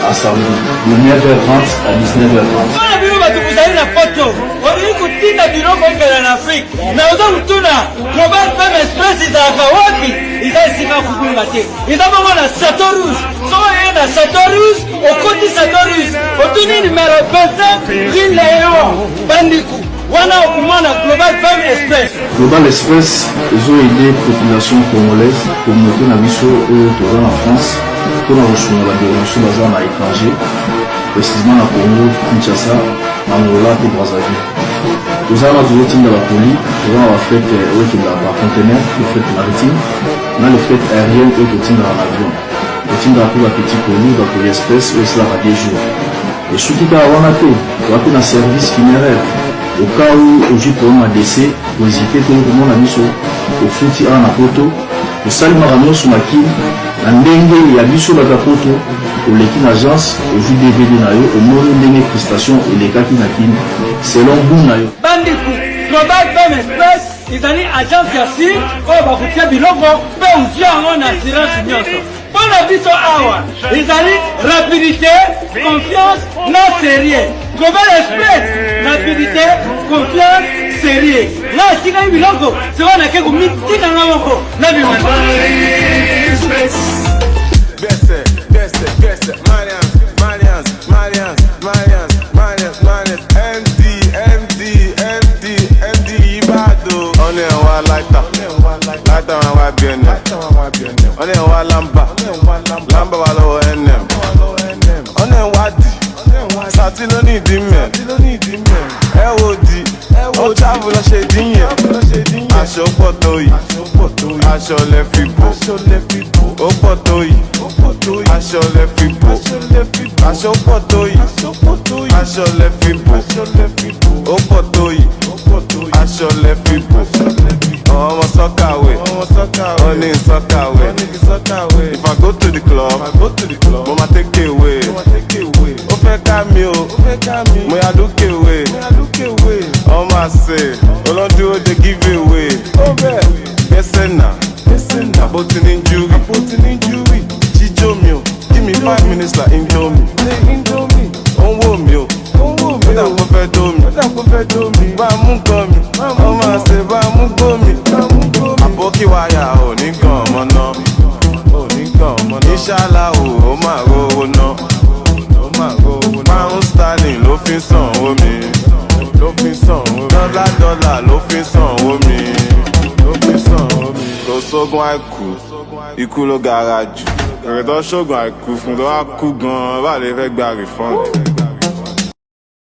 à samedi de 9h30 à 19h30. Mpona bino bato bozali na poto, olingi kotinda biloko ekenda na Afrique, mais oza kotuna Global Femme Express ezalaka wapi? Eza esika kobunga te, eza bongo na Chateau Rouge. Soki oye na Chateau Rouge, okoti Chateau Rouge, otuni numero 25 rue Léon Bandiku, wana okomona Global Femme Express. Global Express ezo aider population congolaise, communauté na biso oyo toza na France, mpona kosunga bandeko na biso baza na étranger, précisément na Congo Kinshasa, Angola mpe Brazzaville. Toza wana tozotinda bacolis, toza na bafret oyo ekendaka par conteneur, le fret maritime na le fret aérien oyo totindaka na avion. Totindaka mpe bapetit colis, bacolis express oyo esalaka 2 jours. Esuki kaka wana te, toza mpe na service funéraire. Au cas où ozwi problème ya décès, kohésite te komona biso, ofuti awa na poto, tosali makambo nyonso na Kin na ndenge ya biso bato ya poto. Oleki na agence, ozwi DVD na yo, omoni ndenge prestation elekaki na Kin selon goût na yo. Bandeko, Global Femme Express ezali agence ya sir oyo bakotia biloko mpe ozwi yango na assurance nyonso. Mpo na biso awa ezali rapidité, confiance na sérieux. Global Express, rapidité, confiance, sérieux. Nga atikaki biloko sikoyo nake komitika nga moko na bima. Bese, bese, bese, Marians, Marians, Marians, Marians, Marians, Marians, MD, MD, MD, MD, Ibado. Ọ̀nà ẹ̀wà láìta, láìta wọn wá bí ẹnẹ. Ọ̀nà ẹ̀wà lámbà, lámbà wà lọ́wọ́ NM. Ọ̀nà ẹ̀wà dì, sàtí ló ní ìdí mẹ́. Ẹ wo di, ó travel lọ ṣe dín yẹn. Aṣọ pọ̀ tó yìí, aṣọ lẹ fi bò. Ó pọ̀ tó yìí, aṣọ lẹ fi bò. Aṣọ pọ̀ tó yìí, aṣọ lẹ fi bò. Ó pọ̀ tó yìí, aṣọ lẹ fi bò. Ọmọ sọ́kàwé, ó ní sọ́kàwé. If I go to the club, mo ma take away. Ó fẹ́ ká mi o, mo yà lókè wé. Ọmọ àṣẹ, olódúró de give away. Gbẹ́sẹ̀ nà, àbótí ní júrì. Jíjó mi o, give me 5 minutes like Indomie. Ó ń wò mí o, ó dà kó fẹ́ dó mi. Bá a mú gan mi, ọmọ àṣẹ bá a mú gbó mi. Àbókí wáyà ò ní gan ọmọ náà. Inshallah o, ó máa rówó ná. Pound sterling ló fi ń san owó mi. Dọ́là dọ́là ló fi ń san owó mi. Kò sógun àìkú, ikú ló gara jù. Èrè tó ṣógun àìkú fún tó wá kú gan-an, bá lè fẹ́ gba refund.